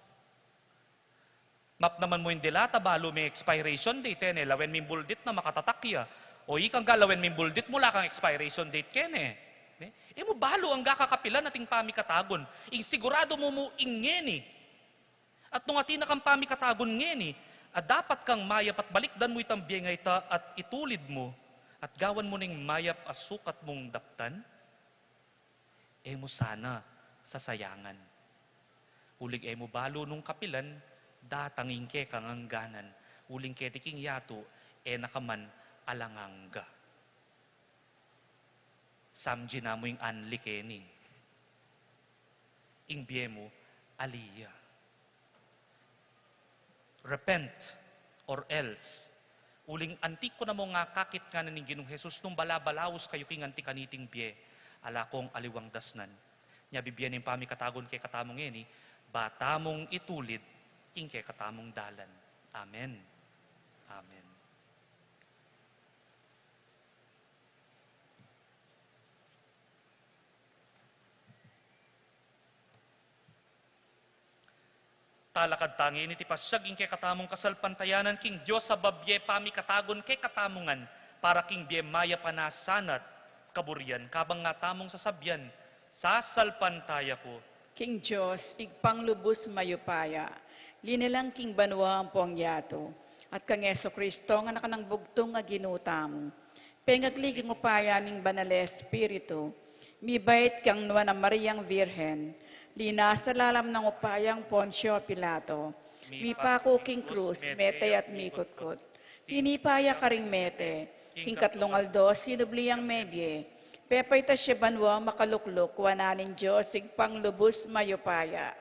Mapnaman mu ing dilata, balu me expiration date, e ne? Lawen me ing buldit na makatatak ya. O ikang ga lawen me ing buldit mu, ala kang expiration date keni, e ne? E mu balu angga kakapilan ating pamikatagun. Ing siguradu mu mu ing ngeni. At nung atin na kang pamikatagun ngeni, a dapat kang mayap at balikdan mu itang bie a ita at itulid mu, at gawan mu neng mayap a sukat mung daptan, e mu sana sasayangan. Uling e mu balu nung kapilan datang ing kekang angganan, uling keti king yatu e na ka man alang angga. Sambi na mu ing anli keni. Ing bie mu ali ya. Repent, or else. Uling anti ku na mung akakit, ngana ning Ginung Jesus, nung balabalaus kayu king anti kaniting bie, ala kong aliwang dasnan. Nya bibie ne ing pamikatagun kekatamu ngeni, ba tamung itulid ing kekatamung dalan. Amen. Amen. Talakad ta ngeni iti pasiag ing kekatamung kasalpantayanan king Dios a babie pamikatagun kekatamu ngan, para king bie mayap a sana at kaburian, kabang nga tamung sasabian, sasalpantaya ku king Dios, Ibpang lubus mayupaya, linalang king banua ampong yatu, at kang Jesu Cristo, a Anak nang bugtung a Ginu tamu, pengagli king upaya ning Banal a Espiritu, mibait kang Nuan a Mariang Virgen, linasa lalam ning upaya nang Poncio Pilato, mipaku king krus, mete at mikutkut. Tinipa ya karing mete, king katlung aldo sinubli yang mebie, pepaitas ya banua makalukluk wanan ning Dios Ibpang lubus mayupaya.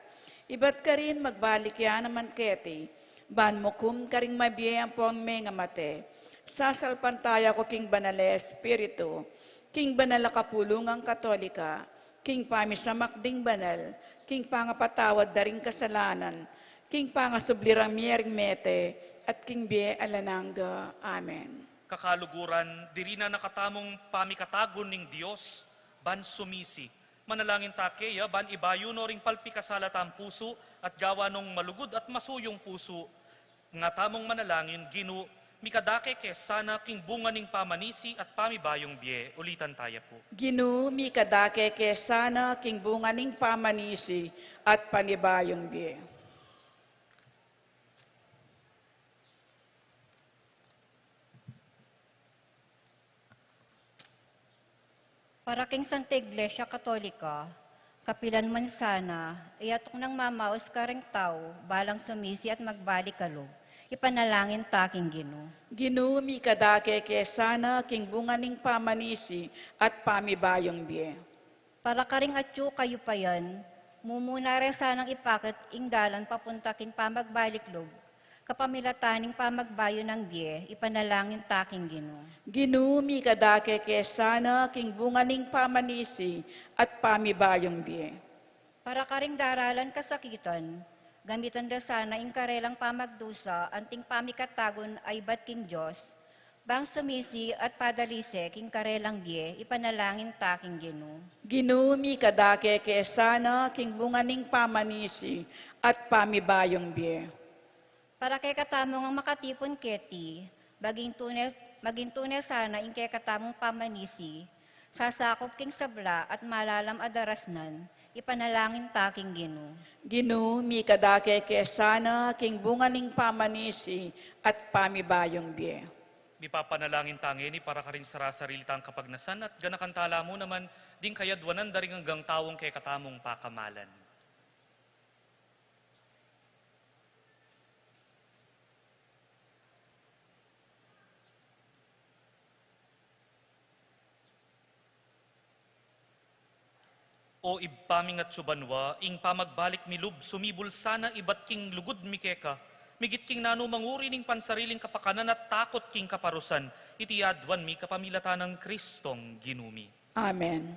Ibat karin magbalik ya naman keti, ban mukum karing mabie ampong mengamate. Sasalpantaya ku king Banal a Espiritu, king banal a kapulungan Katolika, king pamisamak ding banal, king pangapatawad da ring kasalanan, king pangasubli rang mie ring mete, at king bie alang angga. Amen. Kakaluguran, diri na nakatamung pamikatagun ning Dios, ban sumisi. Manalangin ta keya, ban ibayu no ring palpikasala tang pusu, at gawa nong malugud at masuyung pusu. Nga tamung manalangin, Ginu, mikadake ke sana king bunga ning pamanisi at pamibayung bie. Ulitan taya pu. Ginu, mikadake ke sana king bunga ning pamanisi at pamibayung bie. Para king Santa Iglesia Katolika, kapilan man sana, e atin nang mamaus karing tau, balang sumisi at magbalik a lub, ipanalangin ta king Ginu. Ginu, mikadake ke sana king bunga ning pamanisi at pamibayung bie. Para karing atyu kayupayan, mumuna re sanang ipakit ing dalan papunta king pamagbalik lub, kapamilatan ning pamagbayu nang bie, ipanalangin ta king Ginu. Ginu, mikadake ke sana king bunga ning pamanisi at pamibayung bie. Para karing daralan kasakitan, gamitan da sana ing karelang pamagdusa anting pamikatagun a ibat king Dios, bang sumisi at padalise king karelang bie, ipanalangin ta king Ginu. Ginu, mikadake ke sana king bunga ning pamanisi at pamibayung bie. Para kekatamu ngang makatipun keti, maging tune, maging tune sana ing kekatamung pamanisi, sasakup king sabla at malalam a darasnan, ipanalangin ta king Ginu. Ginu, mikadake ke sana king bunga ning pamanisi at pamibayung bie. Mipapanalangin ta ngeni para karing sarasarili tang kapagnasan at ganakan tala mu naman ding kayadwanan da ring anggang taung kekatamung pakamalan. O Ibpa ming atsu banua, ing pamagbalik mi lub sumibul sana ibat king lugud mi keka, migit king nanu mang uri ning pansariling kapakanan at takut king kaparusan, iti adwan mi kapamilatan nang Kristong Ginu mi. Amen.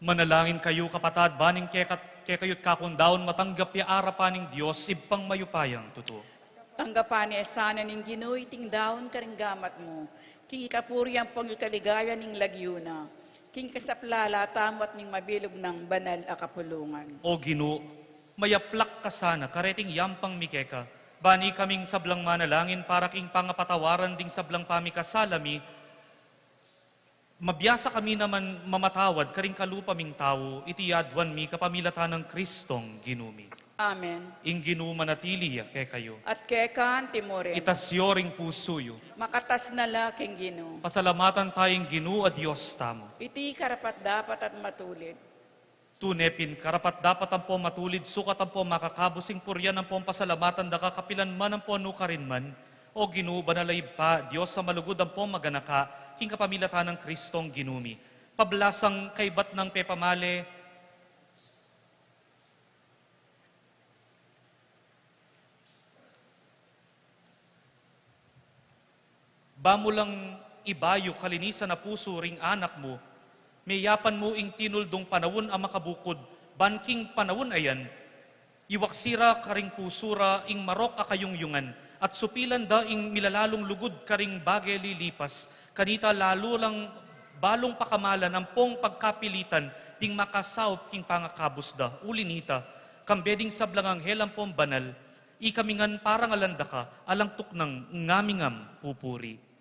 Manalangin kayu, kapatad, ban ing keka-, kekayu't kakung daun matanggap ya arapan ning Dios, Ibpang mayupayang tutu. Tanggapan na sana ning Ginu iting daun karing gamat mu, king ikapuri ampong ikaligaya ning lagyu na, king kasaplalan tamu at ning mabilug nang banal a kapulungan. O Ginu, mayaplak ka sana kareting yampang mi keka, ban ikaming sablang manalangin para king pangapatawaran ding sablang pamikasala mi, mabiasa kami naman mamatawad karing kalupa ming tau, iti aduan mi kapamilatan nang Kristong Ginu mi. Amen. Ing Ginu manatili ya kekayu. At keka antimurin. Itas yu ring pusu yu. Makatas na la king Ginu. Pasalamatan taya ing Ginu a Dios tamu. Iti karapat-dapat at matulid. Tune pin, karapat-dapat ampong matulid, sukat ampong makakabus ing purian ampong pasalamatan da ka kapilan man ampong nukarin man, O Ginu, banal a Ibpa, Dios a malugud ampong maganaka, king kapamilatan nang Kristong Ginu mi. Pablasang kaibat nang pepamale, ba mu lang ibayu kalinisan a pusu ring anak mu, meyapan mu ing tinuldung panaun a makabukud, ban king panaun a yan, iwaksi ra karing pusu ra ing marok a kayungyungan, at supilan da ing milalalung lugud karing bage lilipas, kanita lalu lang balung pakamalan ampong pagkapilitan ding makasaup king pangakabus da, uli nita, kambe ding sablang anghel ampong banal, ikami ngan parangalan da ka, alang tuknang ngaming pupuri.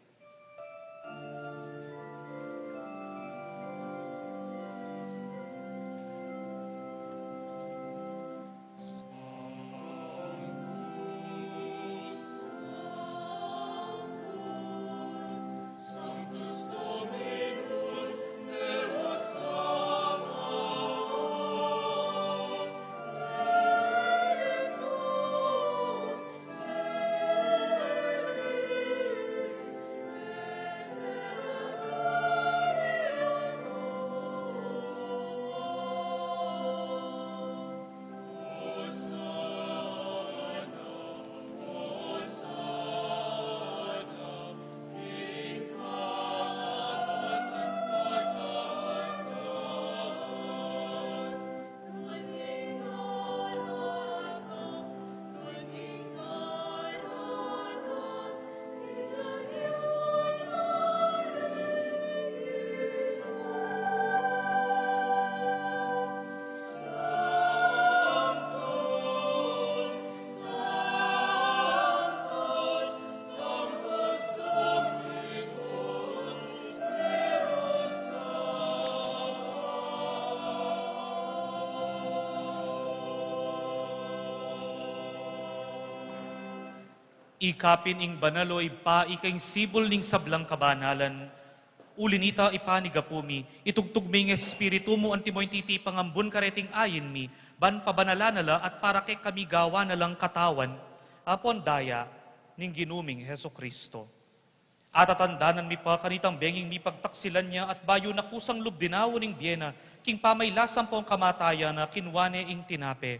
Ikapin ing banal, o Ibpa, ika ing sibul ning sablang kabanalan. Uli nita, ipanigapu mi, itugtug me ing Espiritu mu antimo ing titipang ambun kareting ain mi, ban pabanalan na la at para kekami gawan na lang katawan ampong daya ning Ginu ming Jesucristo. Atatandanan mi pa kanitang benging mipagtaksilan ya at bayu na kusang lub dinaun ing bie na, king pamailas ampong kamatayan na kinua ne ing tinape,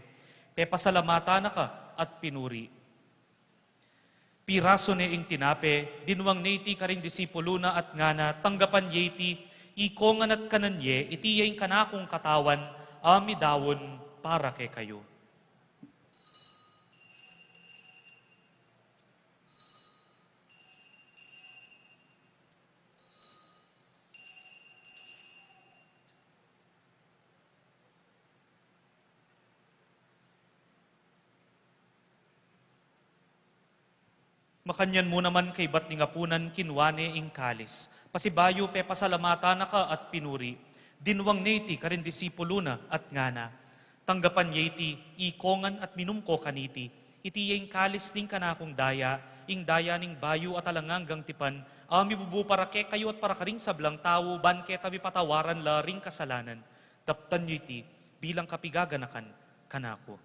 pepasalamatan na ka at pinuri. Pirasu ne ing tinape, dinwang ne iti karing disipulu na at ngana, tanggapan ye iti, ikongan at kanan ye, iti ya ing kanakung katawan, a midaun para kekayu. Makanyan mu naman kaybat ning apunan, kinua ne ing kalis. Pasibayu pepasalamatan na ka at pinuri. Dinwang ne iti karing disipulu na at ngana, tanggapan ye iti, ikongan at minum ko kaniti. Iti ya ing kalis ning kanakung daya, ing daya ning bayu at alang anggang tipan, a mibubu para kekayu at para karing sablang tau, ban keta mipatawaran la ring kasalanan. Daptan yu iti bilang kapigaganakan kanaku.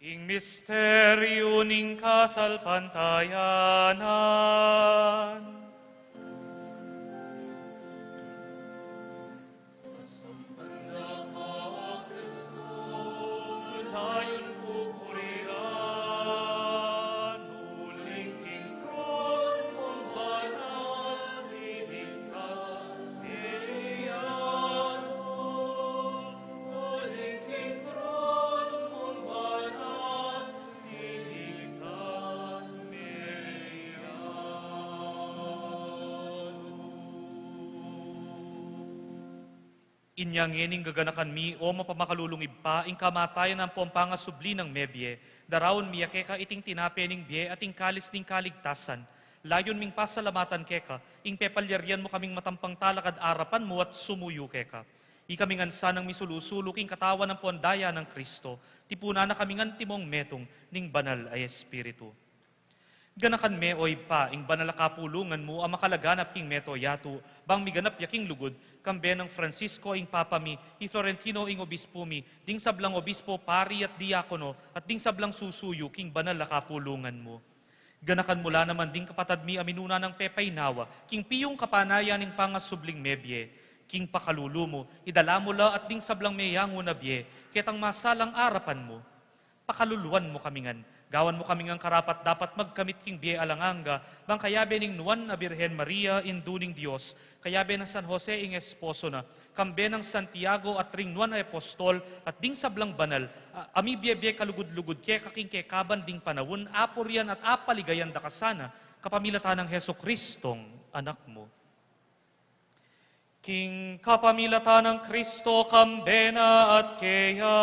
Ing misteryu ning kasalpantayanan. Inya ngening gaganakan mi, o mapamakalulung Ibpa, ing kamatayan ampong pangasubli nang mebie, daraun mi ya keka iting tinape ning bie at ing kalis ning kaligtasan. Layun ming pasalamatan keka ing pepalyarian mu kaming matampang talakad arapan mu at sumuyu keka. Ikami ngan sanang misulu-sulu king katawan ampong daya nang Kristo, tipunan na kami ngan timong metung ning Banal a Espiritu. Ganakan me, o Ibpa, ing banal a kapulungan mu a makalaganap king mabilug a yatu, bang miganap ya king lugud, kambe nang Francisco ing Papa mi, i Florentino ing obispu mi, ding sablang obispo, pari at diakono, at ding sablang susuyu king banal a kapulungan mu. Ganakan mu la naman ding kapatad mi a minuna nang pepainawa king piyung kapanayan ning pangasubling mebie, king pakalulu mu, idala mu la at ding sablang meyangu na bie ketang masalang arapan mu. Pakaluluan mu kami ngan. Gawan mu kami ngan karapat-dapat magkamit king bie alang angga, bang kayabe ning Nuan a Birhen Maria, Indu ning Dios, kayabe nang San Jose ing esposo na, kambe nang Santiago at ring Nuan a Apostol, at ding sablang banal, a, a mibie-bie kalugud-lugud keka king kekaban ding panaun, apurian at apaligayan da ka sana, kapamilatan nang Jesucristong Anak mu. King kapamilatan nang Kristo, kambe na at keya,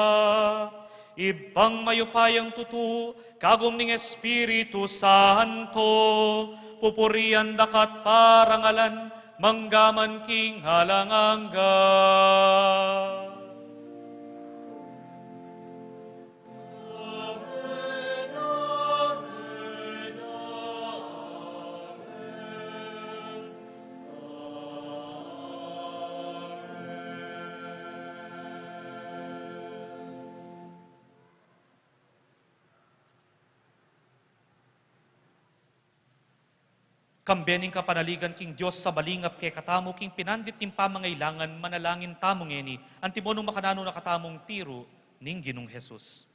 Ibpang mayupayang tutu, kagum ning Espiritu Santo, pupurian da ka at parangalan, mangga man king alang angga. Kambe ning kapanaligan king Dios a malingap kekatamu, king pinandit ning pamangailangan, manalangin tamu ngeni, antimo nung makananu na katamung tiru ning Ginung Jesus.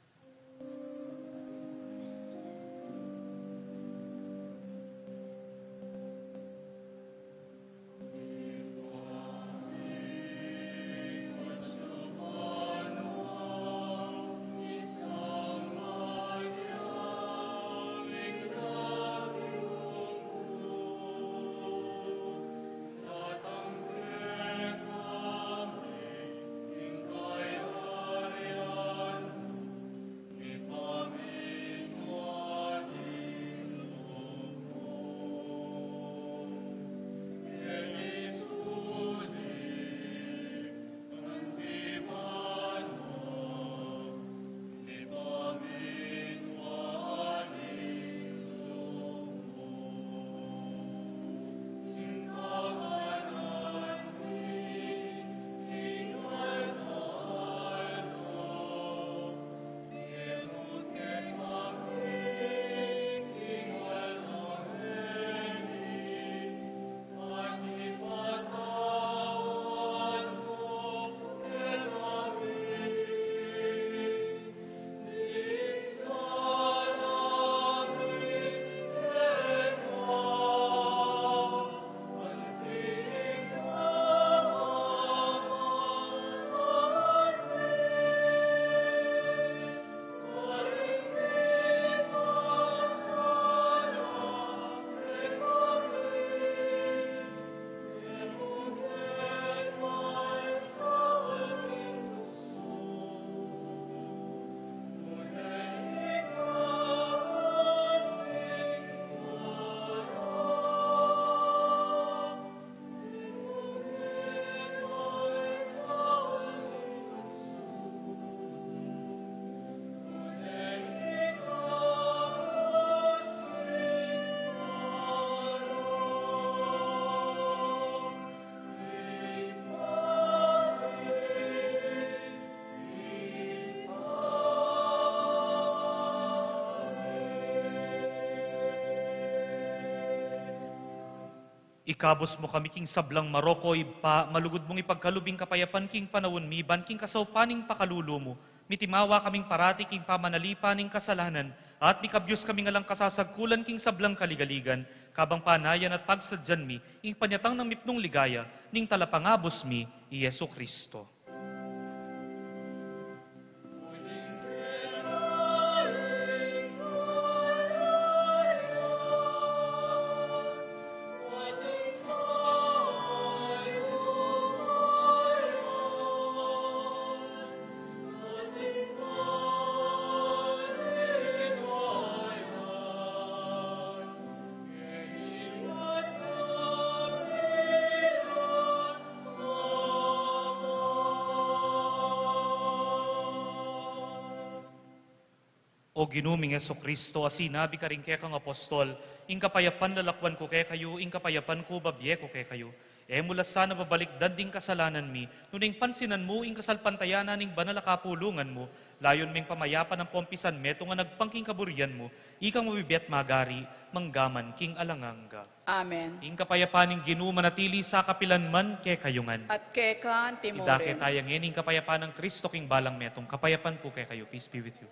Ikabus mu kami king sablang marok, o Ibpa, malugud mung ipagkalub ing kapayapan king panaun mi, ban king kasaupan ning pakalulu mu, mitimawa kaming parati king pamanalipan ning kasalanan, at mikabyus kaming alang kasasagkulan king sablang kaligaligan, kabang panayan at pagsadyan mi ing panyatang nang mipnung ligaya ning Talapangabus mi, i Jesucristo. O Ginu ming Jesucristo, a sinabi karing kekang apostol, "Ing kapayapan lalakwan ku kekayu, ing kapayapan ku babie ku kekayu." E mu la sana babalikdan ding kasalanan mi, nune ing pansinan mu ing kasalpantayanan ning banal a kapulungan mu, layun meng pamayapan ampong pisan metung a nagpang king kaburian mu, ikang mabibie at magari, mangga man king alang angga. Amen. Ing kapayapan ning Ginu manatili sa kapilan man kekayu ngan. At keka antimurin. Idake taya ngeni ing kapayapan nang Kristo king balang metung. Kapayapan pu kekayu. Peace be with you.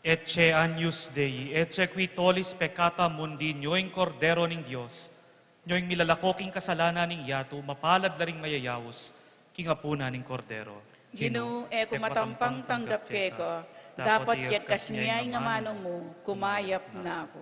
Ecce Agnus Dei, ecce qui tollis peccata mundi, nyo ing Kordero ning Dios, nyo ing milalako king kasalanan ning yatu, mapalad la ring mayayaus king apunan ning Kordero. Ginu, e ku matampang tanggap keka, dapot yagkas mu ya ing amanu mu, kumayap na ku.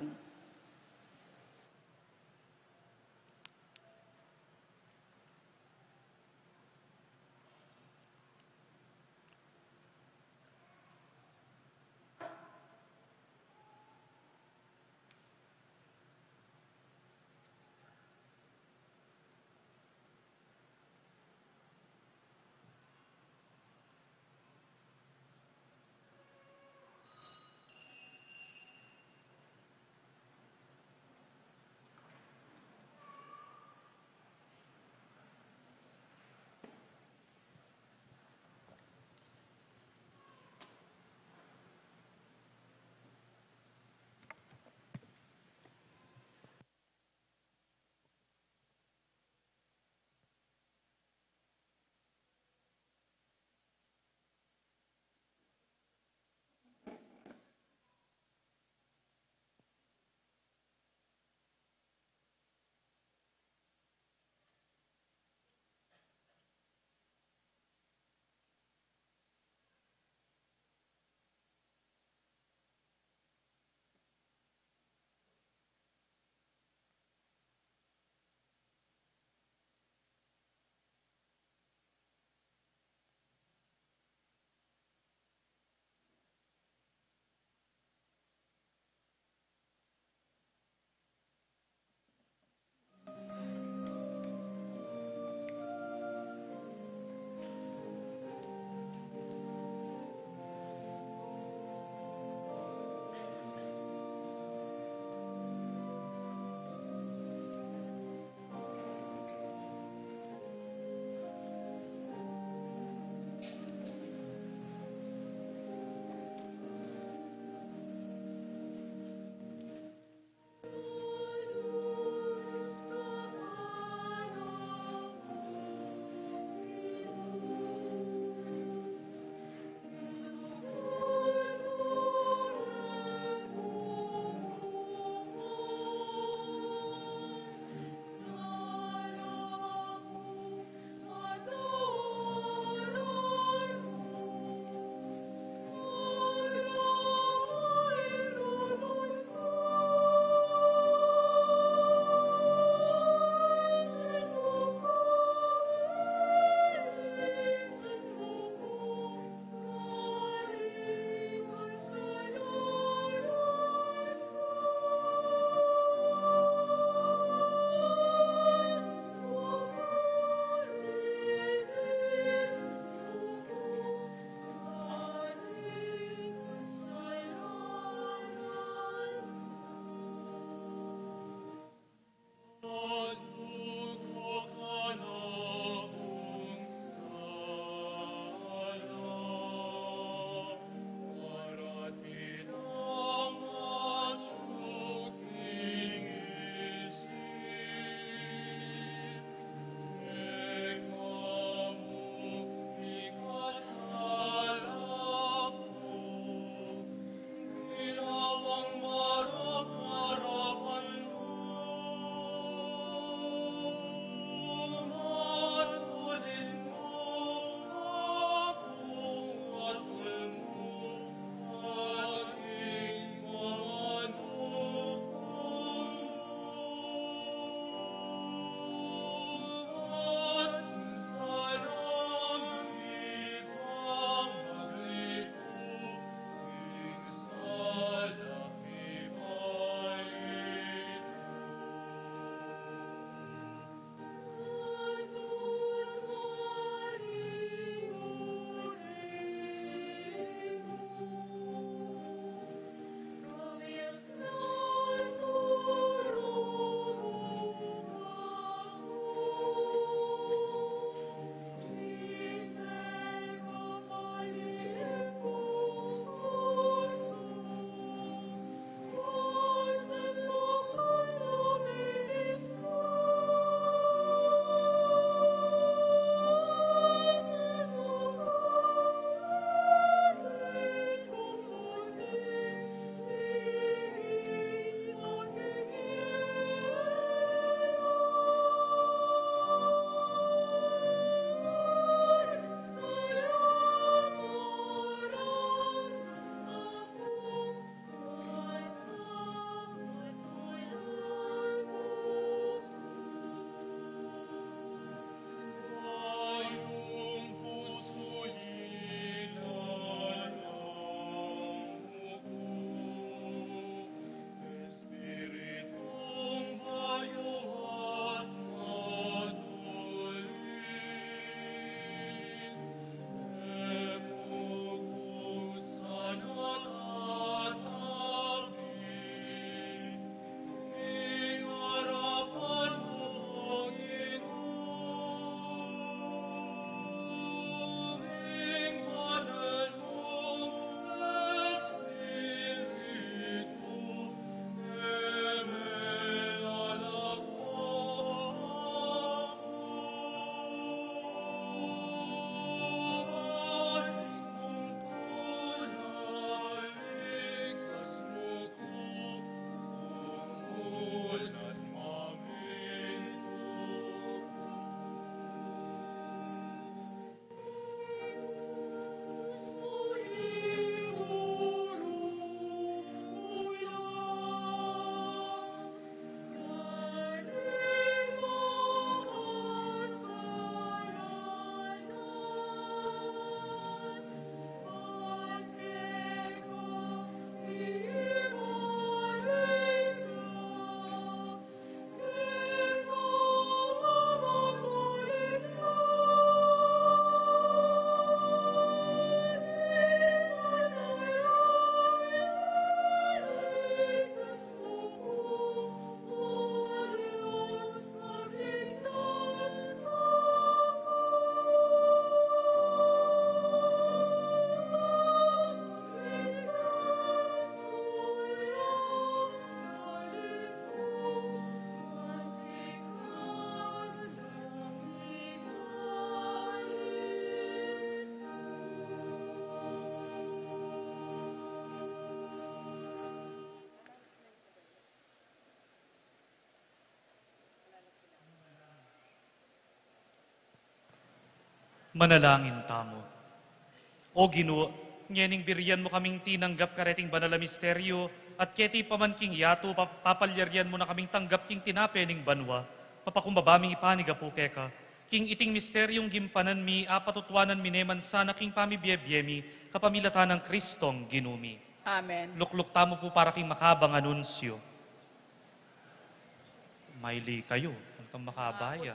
Manalangin tamu. O Ginu, ngening birian mu kaming tinanggap kareting banal a misteryu, at keti pa man king yatu, pa-, papalyarian mu na kaming tanggap king tinape ning banua, mapakumbaba ming ipanigapu keka, king iting misteryung gimpanan mi, apatutuanan mi ne man sana king pamibiebie mi, kapamilatan nang Kristong Ginu mi. Amen. Lukluk tamu pu para king makabang anunsyu. Maili kayu, ang makabaya.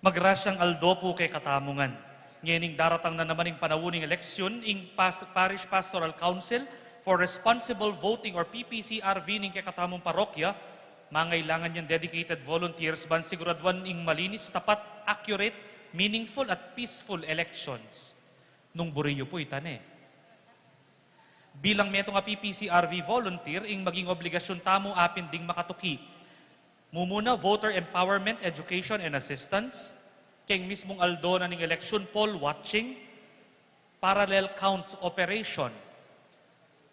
Magrasyang aldo pu kekatamu ngan. Ngening daratang na naman ing panaun ning eleksyon, ing pas-, Parish Pastoral Council for Responsible Voting or P P C R V ning kekatamung parokya, mangailangan yang dedicated volunteers ban siguraduan ing malinis, tapat, accurate, meaningful, at peaceful elections. Nung buri yu pu ita ne. Bilang metung a P P C R V volunteer, ing maging obligasyun tamu apin ding makatuki. Mumuna, voter empowerment, education, and assistance. Keng mismung aldo na ning eleksyon, poll watching, parallel count operation.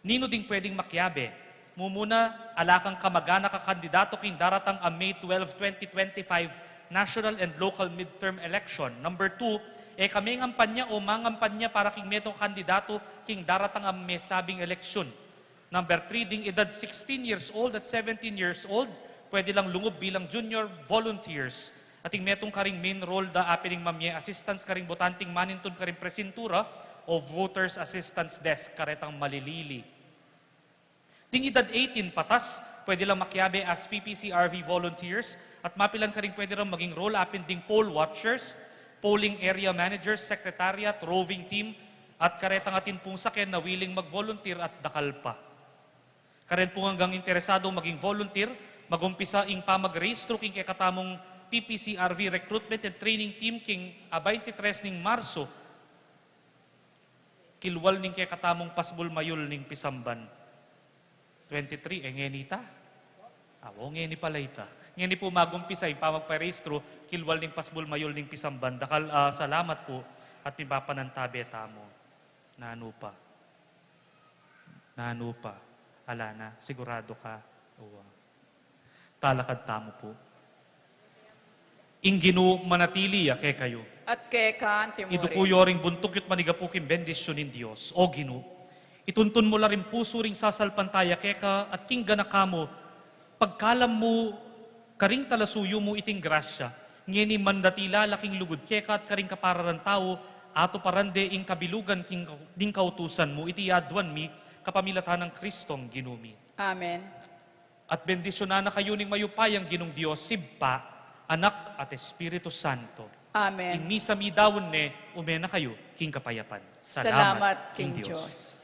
Ninu ding pwedeng makiabe? Mumuna, ala kang kamag-anak a kandidato king daratang a May twelve, twenty twenty-five national and local midterm election. Number two, e ka mengampanya o mangampanya para king metung a kandidato king daratang a mesabing eleksyon. Number three, ding edad sixteen years old at seventeen years old, pwede lang lungub bilang junior volunteers. At ing metung karing main role da apin ding mamie assistance karing botanting manintun karing presintura o voters assistance desk karetang malilili. Ding edad eighteen patas, pwede lang makiabe as P P C R V volunteers at mapilan karing pwede rang maging role apin ding poll watchers, polling area managers, secretariat, roving team, at karetang atin pung saken na willing mag-volunteer at dakal pa. Karen pung anggang interesadung maging volunteer, magumpisa ing pamagrehistro king kekatamung P P C R V recruitment and training team king a baynte tres ning Marso, kilwal ning kekatamung pasbul mayul ning pisamban. Twenty-three, e ngeni ita? Awo, ngeni pala ita. Ngeni pu magumpisa ing pamagparehistro, kilwal ning pasbul mayul ning pisamban. Dakal a salamat pu at mipapanantabe tamu. Nanu pa? Nanu pa? Ala na, sigurado ka? Uwa. Talakad tamu pu. Ing Ginu manatili ya kekayu. At keka antimurin. Iduku yu ring buntuk yu't manigapu king bendisyun ning Dios. O Ginu, ituntun mu la ring pusu ring sasalpantaya keka at king ganaka mu, pagkalam mu karing talasuyu mu iting grasya. Ngeni mandatila la king lugud keka at karing kapararan tau, atuparan de ing kabilugan king, ning kautusan mu, iti aduan mi, kapamilatan nang Kristong Ginu mi. Amen. At bendisyunan na kayu ning mayupayang Ginung Dios, Ibpa, Anak, at Espiritu Santo. Amen. Ing misa mi daun ne, ume na kayu king kapayapan. Salamat king Dios.